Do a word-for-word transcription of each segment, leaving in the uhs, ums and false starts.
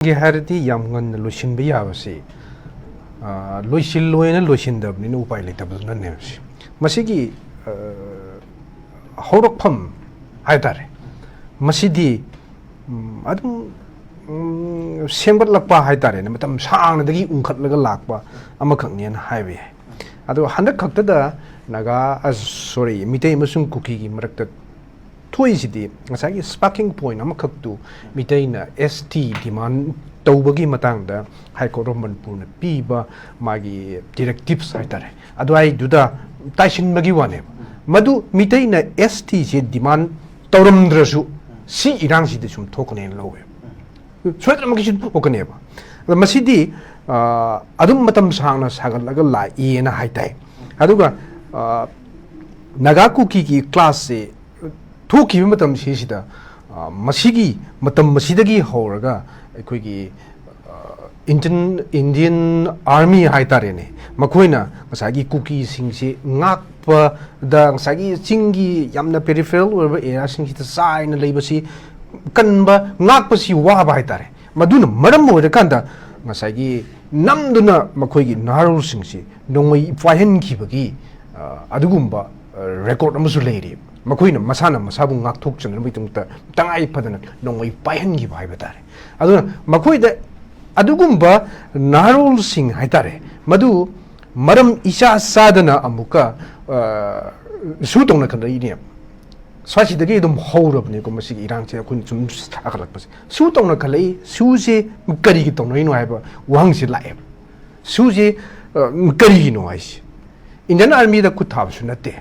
ꯂꯣꯏꯁꯤꯟꯒꯦ ꯍꯥꯏꯔꯗꯤ ꯌꯥꯝ ꯉꯟꯅ ꯂꯣꯏꯁꯤꯟꯕ ꯌꯥꯕꯁꯤ, ꯑ, ꯂꯣꯏꯁꯤꯜꯂꯣꯏꯅ ꯂꯣꯏꯁꯤꯟꯗꯕꯅꯤꯅ ꯎꯄꯥꯏ ꯂꯩꯇꯕꯗꯨꯅꯅꯦꯕ ꯁꯤ꯫ ꯃꯁꯤꯒꯤ, ꯑ, ꯍꯧꯔꯛꯐꯝ ꯍꯥꯏ ꯇꯥꯔꯦ, ꯃꯁꯤꯗꯤ, ꯎꯝ, ꯑꯗꯨꯝ, ꯎꯝ, ꯁꯦꯝꯒꯠꯂꯛꯄ ꯍꯥꯏ ꯇꯥꯔꯦꯅꯦ, ꯃꯇꯝ ꯁꯥꯡꯅꯗꯒꯤ ꯎꯪꯈꯠꯂꯒ ꯂꯥꯛꯄ ꯑꯃꯈꯛꯅꯦꯅ ꯍꯥꯏꯕ ꯌꯥꯏ꯫ ꯑꯗꯣ ꯍꯟꯗꯛ ꯈꯛꯇꯗ ꯅꯥꯒꯥ, ꯑ, ꯁꯣꯔꯤ, ꯃꯤꯇꯩ ꯑꯃꯁꯨꯡ ꯀꯨꯀꯤꯒꯤ ꯃꯔꯛꯇ ꯊꯣꯛꯏꯁꯤꯗꯤ ꯉꯁꯥꯏꯒꯤ sparking point ꯑꯃꯈꯛꯇꯨ, ꯃꯤꯇꯩꯅ S T demand ꯇꯧꯕꯒꯤ ꯃꯇꯥꯡꯗ High Court of ꯃꯅꯤꯄꯨꯔꯅ ꯄꯤꯕ ꯃꯥꯒꯤ directives ꯍꯥꯏ ꯇꯥꯔꯦ, ꯑꯗꯨꯋꯥꯏꯗꯨꯗ ꯇꯥꯏꯁꯤꯟꯕꯒꯤ ꯋꯥꯅꯦꯕ꯫ ꯃꯗꯨ ꯃꯤꯇꯩꯅ S T ꯁꯦ demand ꯇꯧꯔꯝꯗ꯭ꯔꯁꯨ ꯁꯤ ꯏꯔꯥꯡꯁꯤꯗꯤ ꯁꯨꯝ ꯊꯣꯛꯀꯅꯦꯅ ꯂꯧꯋꯦꯕ꯫ ꯁꯣꯏꯗꯅꯃꯛꯀꯤꯁꯨ ꯊꯣꯛꯀꯅꯦꯕ꯫ ꯑꯗꯣ ꯃꯁꯤꯗꯤ, ꯑ, ꯑꯗꯨꯝ ꯃꯇꯝ ꯁꯥꯡꯅ ꯁꯥꯒꯠꯂꯒ ꯂꯥꯛꯏꯅ ꯍꯥꯏ ꯇꯥꯏ꯫ ꯑꯗꯨꯒ, ꯑ, ꯅꯥꯒꯥ ꯀꯨꯀꯤꯒꯤ clash ꯁꯦ ꯊꯣꯛꯈꯤꯕ ꯃꯇꯝꯁꯤꯁꯤꯗ, ꯑ, ꯃꯁꯤꯒꯤ ꯃꯇꯝ ꯑꯁꯤꯗꯒꯤ ꯍꯧꯔꯒ ꯑꯩꯈꯣꯏꯒꯤ, ꯑ, Indian, Indian Army ꯍꯥꯏ ꯇꯥꯔꯦꯅꯦ, ꯃꯈꯣꯏꯅ ꯉꯁꯥꯏꯒꯤ ꯀꯨꯀꯤꯁꯤꯡꯁꯤ ꯉꯥꯛꯄꯗ, ꯉꯁꯥꯏꯒꯤ ꯆꯤꯡꯒꯤ ꯌꯥꯝꯅ peripheral ꯑꯣꯏꯕ area ꯁꯤꯡꯁꯤꯗ ꯆꯥꯏꯅ ꯂꯩꯕꯁꯤ, ꯀꯟꯕ, ꯉꯥꯛꯄꯁꯤ ꯋꯥꯕ ꯍꯥꯏ ꯇꯥꯔꯦ꯫ ꯃꯗꯨꯅ ꯃꯔꯝ ꯑꯣꯏꯔꯀꯥꯟꯗ ꯉꯁꯥꯏꯒꯤ ꯅꯝꯗꯨꯅ ꯃꯈꯣꯏꯒꯤ ꯅꯍꯥꯔꯣꯜꯁꯤꯡꯁꯤ ꯅꯣꯡꯃꯩ ꯄꯥꯏꯍꯟꯈꯤꯕꯒꯤ, ꯑ, ꯑꯗꯨꯒꯨꯝꯕ, ꯑ, record ꯑꯃꯁꯨ ꯂꯩꯔꯤ꯫ ꯃꯈꯣꯏꯅ ꯃꯁꯥꯅ ꯃꯁꯥꯕꯨ ꯉꯥꯛꯊꯣꯛꯆꯅꯕꯒꯤꯗꯃꯛꯇ ꯇꯉꯥꯏ ꯐꯗꯅ ꯅꯣꯡꯃꯩ ꯄꯥꯏꯍꯟꯈꯤꯕ ꯍꯥꯏꯕ ꯇꯥꯔꯦ꯫ ꯑꯗꯨꯅ ꯃꯈꯣꯏꯗ ꯑꯗꯨꯒꯨꯝꯕ ꯅꯍꯥꯔꯣꯜꯁꯤꯡ ꯍꯥꯏ ꯇꯥꯔꯦ, ꯃꯗꯨ ꯃꯔꯝ ꯏꯆꯥ ꯆꯥꯗꯅ ꯑꯃꯨꯛꯀ, ꯑ, ꯁꯨ ꯇꯧꯅꯈꯠꯂꯛꯏꯅꯦꯕ꯫ ꯁ꯭ꯋꯥꯏꯁꯤꯗꯒꯤ ꯑꯗꯨꯝ ꯍꯧꯔꯕꯅꯦꯀꯣ ꯃꯁꯤꯒꯤ ꯏꯔꯥꯡꯁꯦ ꯑꯩꯈꯣꯏꯅ ꯁꯨꯝ ꯁꯥꯒꯠꯂꯛꯄꯁꯦ꯫ ꯁꯨ ꯇꯧꯅꯈꯠꯂꯛꯏ, ꯁꯨꯁꯦ ꯀꯔꯤꯒꯤ ꯇꯧꯅꯔꯤꯅꯣ ꯍꯥꯏꯕ ꯋꯥꯍꯪꯁꯤ ꯂꯥꯛꯑꯦꯕ꯫ ꯁꯨꯁꯦ, ꯑ, ꯀꯔꯤꯒꯤꯅꯣ ꯍꯥꯏꯁꯦ? Indian Army ꯗ ꯈꯨꯠ ꯊꯥꯕꯁꯨ ꯅꯠꯇꯦ꯫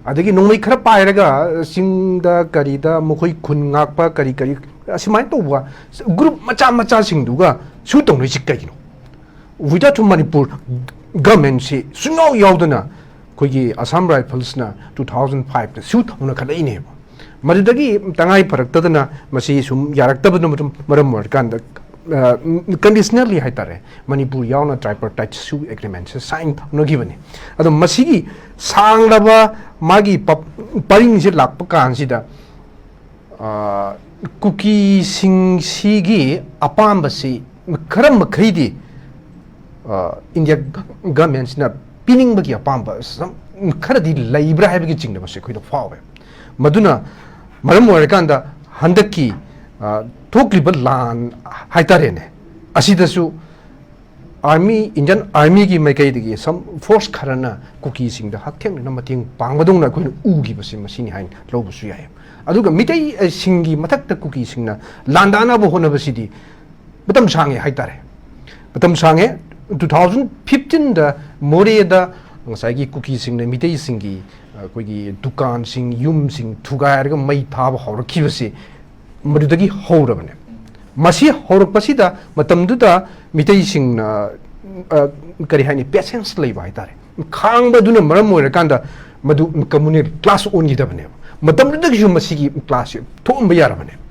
ꯑꯗꯒꯤ ꯅꯣꯡꯃꯩ ꯈꯔ ꯄꯥꯏꯔꯒ ꯆꯤꯡꯗ ꯀꯔꯤꯗ ꯃꯈꯣꯏ ꯈꯨꯟ ꯉꯥꯛꯄ ꯀꯔꯤ ꯀꯔꯤ ꯑꯁꯨꯃꯥꯏꯅ ꯇꯧꯕ group ꯃꯆꯥ ꯃꯆꯥꯁꯤꯡꯗꯨꯒ ꯁꯨ ꯇꯧꯅꯔꯤꯁꯤ ꯀꯩꯒꯤꯅꯣ? Without Manipur government ꯁꯤ ꯁꯨꯡꯌꯥꯎ ꯌꯥꯎꯗꯅ ꯑꯩꯈꯣꯏꯒꯤ Assam Rifles ꯅ two thousand five ꯇ ꯁꯨ ꯇꯧꯅꯈꯠꯂꯛꯏꯅꯦꯕ꯫ ꯃꯗꯨꯗꯒꯤ ꯇꯉꯥꯏ ꯐꯔꯛꯇꯗꯅ ꯃꯁꯤ ꯁꯨꯝ ꯌꯥꯔꯛꯇꯕꯅ ꯃꯔꯝ, ꯃꯔꯝ ꯑꯣꯏꯔꯀꯥꯟꯗ, ꯑ, conditionally ꯍꯥꯏ ꯇꯥꯔꯦ, ꯃꯅꯤꯄꯨꯔ ꯌꯥꯎꯅ tripartite ꯁꯨ agreement ꯁꯦ sign ꯇꯧꯅꯈꯤꯕꯅꯤ꯫ ꯑꯗꯣ ꯃꯁꯤꯒꯤ ꯁꯥꯡꯂꯕ ꯃꯥꯒꯤ ꯄ-, ꯄꯔꯤꯡꯁꯦ ꯂꯥꯛꯄ ꯀꯥꯟꯁꯤꯗ, ꯑ, ꯀꯨꯀꯤꯁꯤꯡꯁꯤꯒꯤ ꯑꯄꯥꯝꯕꯁꯤ ꯈꯔ ꯃꯈꯩꯗꯤ, ꯑ, ꯏꯟꯗꯤꯌꯥ ꯒ-, ꯒꯚꯔꯟꯃꯦꯟꯁꯤꯅ ꯄꯤꯅꯤꯡꯕꯒꯤ ꯑꯄꯥꯝꯕ ꯁꯝ-, ꯈꯔꯗꯤ ꯂꯩꯕ꯭ꯔꯥ ꯍꯥꯏꯕꯒꯤ ꯆꯤꯡꯅꯕꯁꯦ ꯑꯩꯈꯣꯏꯗ ꯐꯥꯎꯋꯦ꯫ ꯃꯗꯨꯅ ꯃꯔꯝ ꯑꯣꯏꯔꯀꯥꯟꯗ ꯍꯟꯗꯛꯀꯤ, ꯑ, ꯊꯣꯛꯂꯤꯕ ꯂꯥꯟ ꯍꯥꯏꯇꯥꯔꯦꯅꯦ, ꯑꯁꯤꯗꯁꯨ ꯑꯥꯔꯃꯤ, ꯏꯟꯗꯤꯌꯟ ꯑꯥꯔꯃꯤꯒꯤ ꯃꯥꯏꯀꯩꯗꯒꯤ ꯁꯝ ꯐꯣꯔꯁ ꯈꯔꯅ ꯀꯨꯀꯤꯁꯤꯡꯗ ꯍꯛꯊꯦꯡꯅꯅ ꯃꯇꯦꯡ ꯄꯥꯡꯕꯗꯧꯅ ꯑꯩꯈꯣꯏꯅ ꯎꯈꯤꯕꯁꯤ ꯃꯁꯤꯅꯤ ꯍꯥꯏꯅ ꯂꯧꯕꯁꯨ ꯌꯥꯏ꯫ ꯑꯗꯨꯒ ꯃꯤꯇꯩꯁꯤꯡꯒꯤ ꯃꯊꯛꯇ ꯀꯨꯀꯤꯁꯤꯡꯅ ꯂꯥꯟꯗꯥꯅꯕ ꯍꯣꯠꯅꯕꯁꯤꯗꯤ ꯃꯇꯝ ꯁꯥꯡꯉꯦ ꯍꯥꯏꯇꯥꯔꯦ꯫ ꯃꯇꯝ ꯁꯥꯡꯉꯦ꯫ Two thousand fifteenꯗ ꯃꯣꯔꯦꯗ ꯉꯁꯥꯏꯒꯤ ꯀꯨꯀꯤꯁꯤꯡꯅ ꯃꯤꯇꯩꯁꯤꯡꯒꯤ, ꯑꯩꯈꯣꯏꯒꯤ ꯗꯨꯀꯥꯟꯁꯤꯡ, ꯌꯨꯝꯁꯤꯡ ꯊꯨꯒꯥꯏꯔꯒ ꯃꯩ ꯊꯥꯕ ꯍꯧꯔꯛꯈꯤꯕꯁꯤ ꯃꯗꯨꯗꯒꯤ ꯍꯧꯔꯕꯅꯦ꯫ ꯃꯁꯤ ꯍꯧꯔꯛꯄꯁꯤꯗ ꯃꯇꯝꯗꯨꯗ ꯃꯤꯇꯩꯁꯤꯡꯅ, ꯑ, ꯀꯔꯤ ꯍꯥꯏꯅꯤ, ꯄꯦꯁꯦꯟꯁ ꯂꯩꯕ ꯍꯥꯏꯇꯥꯔꯦ꯫ ꯈꯥꯡꯕꯗꯨꯅ ꯃꯔꯝ ꯑꯣꯏꯔꯀꯥꯟꯗ ꯃꯗꯨ ꯀꯝꯃꯨꯅꯦꯜ ꯀ꯭ꯂꯥꯁ ꯑꯣꯟꯈꯤꯗꯕꯅꯦꯕ꯫ ꯃꯇꯝꯗꯨꯗꯒꯤꯁꯨ ꯃꯁꯤꯒꯤ ꯀ꯭ꯂꯥꯁꯁꯦ ꯊꯣꯛꯑꯝꯕ ꯌꯥꯔꯕꯅꯦꯕ꯫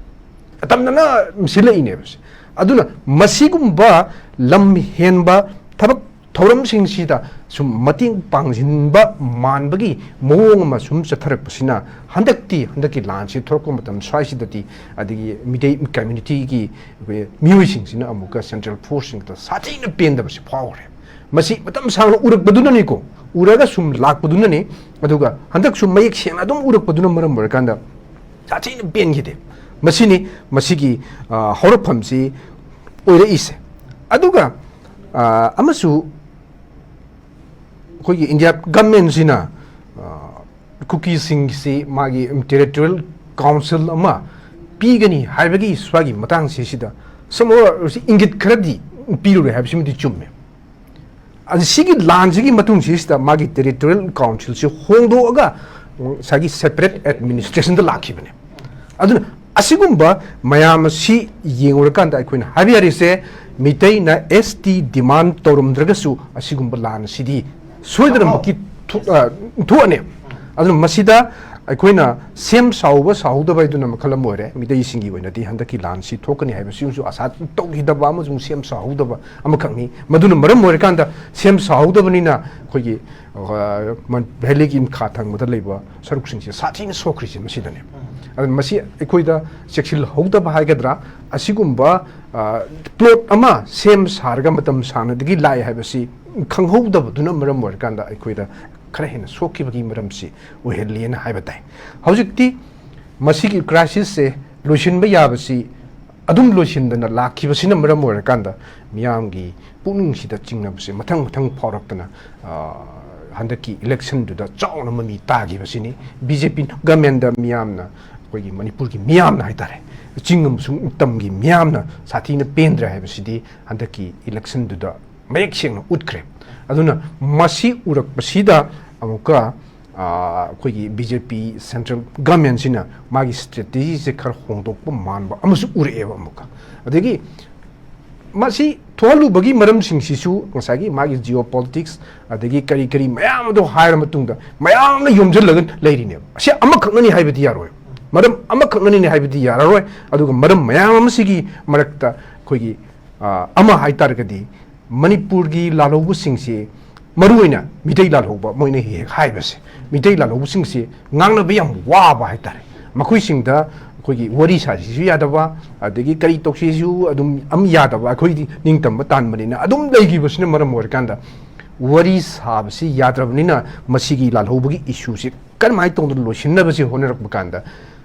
ꯑꯇꯝꯅꯅ ꯁꯤꯜꯂꯛꯏꯅꯦꯕ ꯁꯦ꯫ ꯑꯗꯨꯅ ꯃꯁꯤꯒꯨꯝꯕ ꯂꯝ ꯍꯦꯟꯕ ꯊꯕꯛ ꯊꯧꯔꯝꯁꯤꯡꯁꯤꯗ ꯁꯨꯝ ꯃꯇꯦꯡ ꯄꯥꯡꯁꯤꯟꯕ ꯃꯥꯟꯕꯒꯤ ꯃꯑꯣꯡ ꯑꯃ ꯁꯨꯝ ꯆꯠꯊꯔꯛꯄꯁꯤꯅ ꯍꯟꯗꯛꯇꯤ, ꯍꯟꯗꯛꯀꯤ ꯂꯥꯟꯁꯤ ꯊꯣꯔꯛꯄ ꯃꯇꯝ ꯁ꯭ꯋꯥꯏꯁꯤꯗꯗꯤ ꯑꯗꯒꯤ ꯃꯤꯇꯩ ꯀꯝꯃ꯭ꯌꯨꯅꯤꯇꯤꯒꯤ ꯑꯩꯈꯣꯏ ꯃꯤꯑꯣꯏꯁꯤꯡꯁꯤꯅ ꯑꯃꯨꯛꯀ ꯁꯦꯟꯇ꯭ꯔꯦꯜ ꯐꯣꯔꯁꯁꯤꯡꯗ ꯁꯥꯊꯤꯅ ꯄꯦꯟꯗꯕꯁꯤ ꯐꯥꯎꯈ꯭ꯔꯦ꯫ ꯃꯁꯤ ꯃꯇꯝ ꯁꯥꯡꯅ ꯎꯔꯛꯄꯗꯨꯅꯅꯤꯀꯣ, ꯎꯔꯒ ꯁꯨꯝ ꯂꯥꯛꯄꯗꯨꯅꯅꯤ꯫ ꯑꯗꯨꯒ ꯍꯟꯗꯛꯁꯨ ꯃꯌꯦꯛ ꯁꯦꯡꯅ ꯑꯗꯨꯝ ꯎꯔꯛꯄꯗꯨꯅ ꯃꯔꯝ ꯑꯣꯏꯔꯀꯥꯟꯗ ꯁꯥꯊꯤꯅ ꯄꯦꯟꯈꯤꯗꯦ꯫ ꯃꯁꯤꯅꯤ ꯃꯁꯤꯒꯤ, ꯑ, ꯍꯧꯔꯛꯐꯝꯁꯤ ꯑꯣꯏꯔꯛꯏꯁꯦ꯫ ꯑꯗꯨꯒ, ꯑ, ꯑꯃꯁꯨ ꯑꯩꯈꯣꯏꯒꯤ ꯏꯟꯗꯤꯌꯥ ꯒꯚꯔꯟꯃꯦꯟꯁꯤꯅ, ꯑ, ꯀꯨꯀꯤꯁꯤꯡꯁꯤ ꯃꯥꯒꯤ ꯇꯦꯔꯤꯇꯣꯔꯤꯌꯦꯜ ꯀꯥꯎꯟꯁꯤꯜ ꯑꯃ ꯄꯤꯒꯅꯤ ꯍꯥꯏꯕꯒꯤ ꯁ꯭ꯋꯥꯏꯒꯤ ꯃꯇꯥꯡꯁꯤꯁꯤꯗ ꯁꯝ ꯏꯪꯒꯤꯠ ꯈꯔꯗꯤ ꯄꯤꯔꯨꯔꯦ ꯍꯥꯏꯕꯁꯤꯃꯗꯤ ꯆꯨꯝꯃꯦ꯫ ꯑꯗꯨ ꯁꯤꯒꯤ ꯂꯥꯟꯁꯤꯒꯤ ꯃꯇꯨꯡꯁꯤꯗ ꯃꯥꯒꯤ ꯇꯦꯔꯤꯇꯣꯔꯤꯌꯦꯜ ꯀꯥꯎꯟꯁꯤꯜꯁꯤ ꯍꯣꯡꯗꯣꯛꯑꯒ ꯉꯁꯥꯏꯒꯤ ꯁꯦꯄꯔꯦꯠ ꯑꯦꯗꯃꯤꯅꯤꯁꯇ꯭ꯔꯦꯁꯟꯗ ꯂꯥꯛꯈꯤꯕꯅꯦ꯫ ꯑꯗꯨꯅ ꯑꯁꯤꯒꯨꯝꯕ ꯃꯌꯥꯝ ꯑꯁꯤ ꯌꯦꯡꯉꯨꯔꯀꯥꯟꯗ ꯑꯩꯈꯣꯏꯅ ꯍꯥꯏꯕ ꯌꯥꯔꯤꯁꯦ, ꯃꯤꯇꯩꯅ ꯑꯦꯁ ꯇꯤ ꯗꯤꯃꯥꯟ ꯇꯧꯔꯝꯗ꯭ꯔꯒꯁꯨ ꯑꯁꯤꯒꯨꯝꯕ ꯂꯥꯟ ꯑꯁꯤꯗꯤ ꯁꯣꯏꯗꯅꯃꯛꯀꯤ ꯊꯣꯛ-, ꯑ, ꯊꯣꯛꯑꯅꯦꯕ꯫ ꯑꯗꯨꯅ ꯃꯁꯤꯗ ꯑꯩꯈꯣꯏꯅ ꯁꯦꯝ ꯁꯥꯍꯧꯕ ꯁꯥꯍꯧꯗꯕ ꯍꯥꯏꯗꯨꯅ ꯃꯈꯜ ꯑꯃ ꯑꯣꯏꯔꯦ꯫ ꯃꯤꯇꯩꯁꯤꯡꯒꯤ ꯑꯣꯏꯅꯗꯤ ꯍꯟꯗꯛꯀꯤ ꯂꯥꯟꯁꯤ ꯊꯣꯛꯀꯅꯤ ꯍꯥꯏꯕꯁꯤꯁꯨ ꯑꯁꯥ ꯇꯧꯈꯤꯗꯕ ꯑꯃꯁꯨꯡ ꯁꯦꯝ ꯁꯥꯍꯧꯗꯕ ꯑꯃꯈꯛꯅꯤ꯫ ꯃꯗꯨꯅ ꯃꯔꯝ ꯑꯣꯏꯔꯀꯥꯟꯗ ꯁꯦꯝ ꯁꯥꯍꯧꯗꯕꯅꯤꯅ ꯑꯩꯈꯣꯏꯒꯤ, ꯑ, ꯃꯟ-, ꯚꯦꯂꯤꯒꯤ ꯃꯈꯥ ꯊꯪꯕꯗ ꯂꯩꯕ ꯁꯔꯨꯛꯁꯤꯡꯁꯦ ꯁꯥꯊꯤꯅ ꯁꯣꯛꯈ꯭ꯔꯤꯁꯦ ꯃꯁꯤꯗꯅꯦ꯫ ꯑꯗꯨꯅ ꯃꯁꯤ ꯑꯩꯈꯣꯏꯗ ꯆꯦꯛꯁꯤꯜꯍꯧꯗꯕ ꯍꯥꯏꯒꯗ꯭ꯔꯥ, ꯑꯁꯤꯒꯨꯝꯕ ꯄ꯭ꯂꯣꯠ ꯑꯃ ꯁꯦꯝ ꯁꯥꯔꯒ ꯃꯇꯝ ꯁꯥꯡꯅꯗꯒꯤ ꯂꯥꯛꯑꯦ ꯍꯥꯏꯕꯁꯤ ꯈꯪꯍꯧꯗꯕꯗꯨꯅ ꯃꯔꯝ ꯑꯣꯏꯔꯀꯥꯟꯗ ꯑꯩꯈꯣꯏꯗ ꯈꯔ ꯍꯦꯟꯅ ꯁꯣꯛꯈꯤꯕꯒꯤ ꯃꯔꯝꯁꯤ ꯑꯣꯏꯍꯜꯂꯤꯅ ꯍꯥꯏꯕ ꯇꯥꯏ꯫ ꯍꯧꯖꯤꯛꯇꯤ ꯃꯁꯤꯒꯤ ꯀ꯭ꯔꯥꯏꯁꯤꯁꯁꯦ ꯂꯣꯏꯁꯤꯟꯕ ꯌꯥꯕꯁꯤ ꯑꯗꯨꯝ ꯂꯣꯏꯁꯤꯟꯗꯅ ꯂꯥꯛꯈꯤꯕꯁꯤꯅ ꯃꯔꯝ ꯑꯣꯏꯔꯀꯥꯟꯗ ꯃꯤꯌꯥꯝꯒꯤ ꯄꯨꯛꯅꯤꯡꯁꯤꯗ ꯆꯤꯡꯅꯕꯁꯦ ꯃꯊꯪ ꯃꯊꯪ ꯐꯥꯎꯔꯛꯇꯅ, ꯑ, ꯍꯟꯗꯛꯀꯤ ꯏꯂꯦꯛꯁꯟꯗꯨꯗ ꯆꯥꯎꯅ ꯃꯃꯤ ꯇꯥꯈꯤꯕꯁꯤꯅꯤ꯫ ꯕꯤ ꯖꯦ ꯄꯤ ꯒꯃꯦꯟꯗ ꯃꯤꯌꯥꯝꯅ, ꯑꯩꯈꯣꯏꯒꯤ ꯃꯅꯤꯄꯨꯔꯒꯤ ꯃꯤꯌꯥꯝꯅ ꯍꯥꯏꯇꯥꯔꯦ, ꯆꯤꯡ ꯑꯃꯁꯨꯡ ꯇꯝꯒꯤ ꯃꯤꯌꯥꯝꯅ ꯁꯥꯊꯤꯅ ꯄꯦꯟꯗ꯭ꯔꯦ ꯍꯥꯏꯕꯁꯤꯗꯤ ꯍꯟꯗꯛꯀꯤ ꯏꯂꯦꯛꯁꯟꯗꯨꯗ ꯃꯌꯦꯛ ꯁꯦꯡꯅ ꯎꯠꯈ꯭ꯔꯦ꯫ ꯑꯗꯨꯅ ꯃꯁꯤ ꯎꯔꯛꯄꯁꯤꯗ ꯑꯃꯨꯛꯀ, ꯑ, ꯑꯩꯈꯣꯏꯒꯤ ꯕꯤ ꯖꯦ ꯄꯤ ꯁꯦꯟꯇ꯭ꯔꯦꯜ ꯒꯃꯦꯟꯁꯤꯅ ꯃꯥꯒꯤ ꯁ꯭ꯇ꯭ꯔꯦꯇꯦꯖꯤꯁꯦ ꯈꯔ ꯍꯣꯡꯗꯣꯛꯄ ꯃꯥꯟꯕ ꯑꯃꯁꯨ ꯎꯔꯛꯑꯦꯕ ꯑꯃꯨꯛꯀ꯫ ꯑꯗꯒꯤ ꯃꯁꯤ ꯊꯣꯛꯍꯜꯂꯨꯕꯒꯤ ꯃꯔꯝꯁꯤꯡꯁꯤꯁꯨ ꯉꯁꯥꯏꯒꯤ ꯃꯥꯒꯤ ꯖꯤꯑꯣ ꯄꯣꯂꯤꯇꯤꯛꯁ ꯑꯗꯒꯤ ꯀꯔꯤ ꯀꯔꯤ ꯃꯌꯥꯝ ꯑꯗꯣ ꯍꯥꯏꯔ ꯃꯇꯨꯡꯗ ꯃꯌꯥꯝꯅ ꯌꯣꯝꯁꯤꯜꯂꯒ ꯂꯩꯔꯤꯅꯦꯕ꯫ ꯑꯁꯤ ꯑꯃꯈꯛꯅꯅꯤ ꯍꯥꯏꯕꯗꯤ ꯌꯥꯔꯣꯏ, ꯃꯔꯝ ꯑꯃꯈꯛꯅꯅꯤ ꯍꯥꯏꯕꯗꯤ ꯌꯥꯔꯔꯣꯏ꯫ ꯑꯗꯨꯒ ꯃꯔꯝ ꯃꯌꯥꯝ ꯑꯃꯁꯤꯒꯤ ꯃꯔꯛꯇ ꯑꯩꯈꯣꯏꯒꯤ, ꯑ, ꯑꯃ ꯍꯥꯏ ꯇꯥꯔꯒꯗꯤ ꯃꯅꯤꯄꯨꯔꯒꯤ ꯂꯥꯜꯍꯧꯕꯁꯤꯡꯁꯤ, ꯃꯔꯨꯑꯣꯏꯅ ꯃꯤꯇꯩ ꯂꯥꯜꯍꯧꯕ, ꯃꯣꯏꯅ ꯍꯦꯛ ꯍꯦꯛ ꯍꯥꯏꯕꯁꯦ, ꯃꯤꯇꯩ ꯂꯥꯜꯍꯧꯕꯁꯤꯡꯁꯤ ꯉꯥꯡꯅꯕ ꯌꯥꯝ ꯋꯥꯕ ꯍꯥꯏꯇꯥꯔꯦ꯫ ꯃꯈꯣꯏꯁꯤꯡꯗ ꯑꯩꯈꯣꯏꯒꯤ ꯋꯥꯔꯤ ꯁꯥꯁꯤꯁꯨ ꯌꯥꯗꯕ, ꯑꯗꯒꯤ ꯀꯔꯤ ꯇꯧꯁꯤꯁꯨ ꯑꯗꯨꯝ ꯑꯝ ꯌꯥꯗꯕ, ꯑꯩꯈꯣꯏꯗꯤ ꯅꯤꯡꯇꯝꯕ ꯇꯥꯟꯕꯅꯤꯅ ꯑꯗꯨꯝ ꯂꯩꯈꯤꯕꯁꯤꯅ ꯃꯔꯝ ꯑꯣꯏꯔꯀꯥꯟꯗ ꯋꯥꯔꯤ ꯁꯥꯕꯁꯤ ꯌꯥꯗ꯭ꯔꯕꯅꯤꯅ ꯃꯁꯤꯒꯤ ꯂꯥꯜꯍꯧꯕꯒꯤ ꯏꯁꯨꯁꯤ ꯀꯔꯝꯍꯥꯏꯅ ꯇꯧꯗꯅ ꯂꯣꯏꯁꯤꯟꯅꯕꯁꯤ ꯍꯣꯠꯅꯔꯛꯄ ꯀꯥꯟꯗ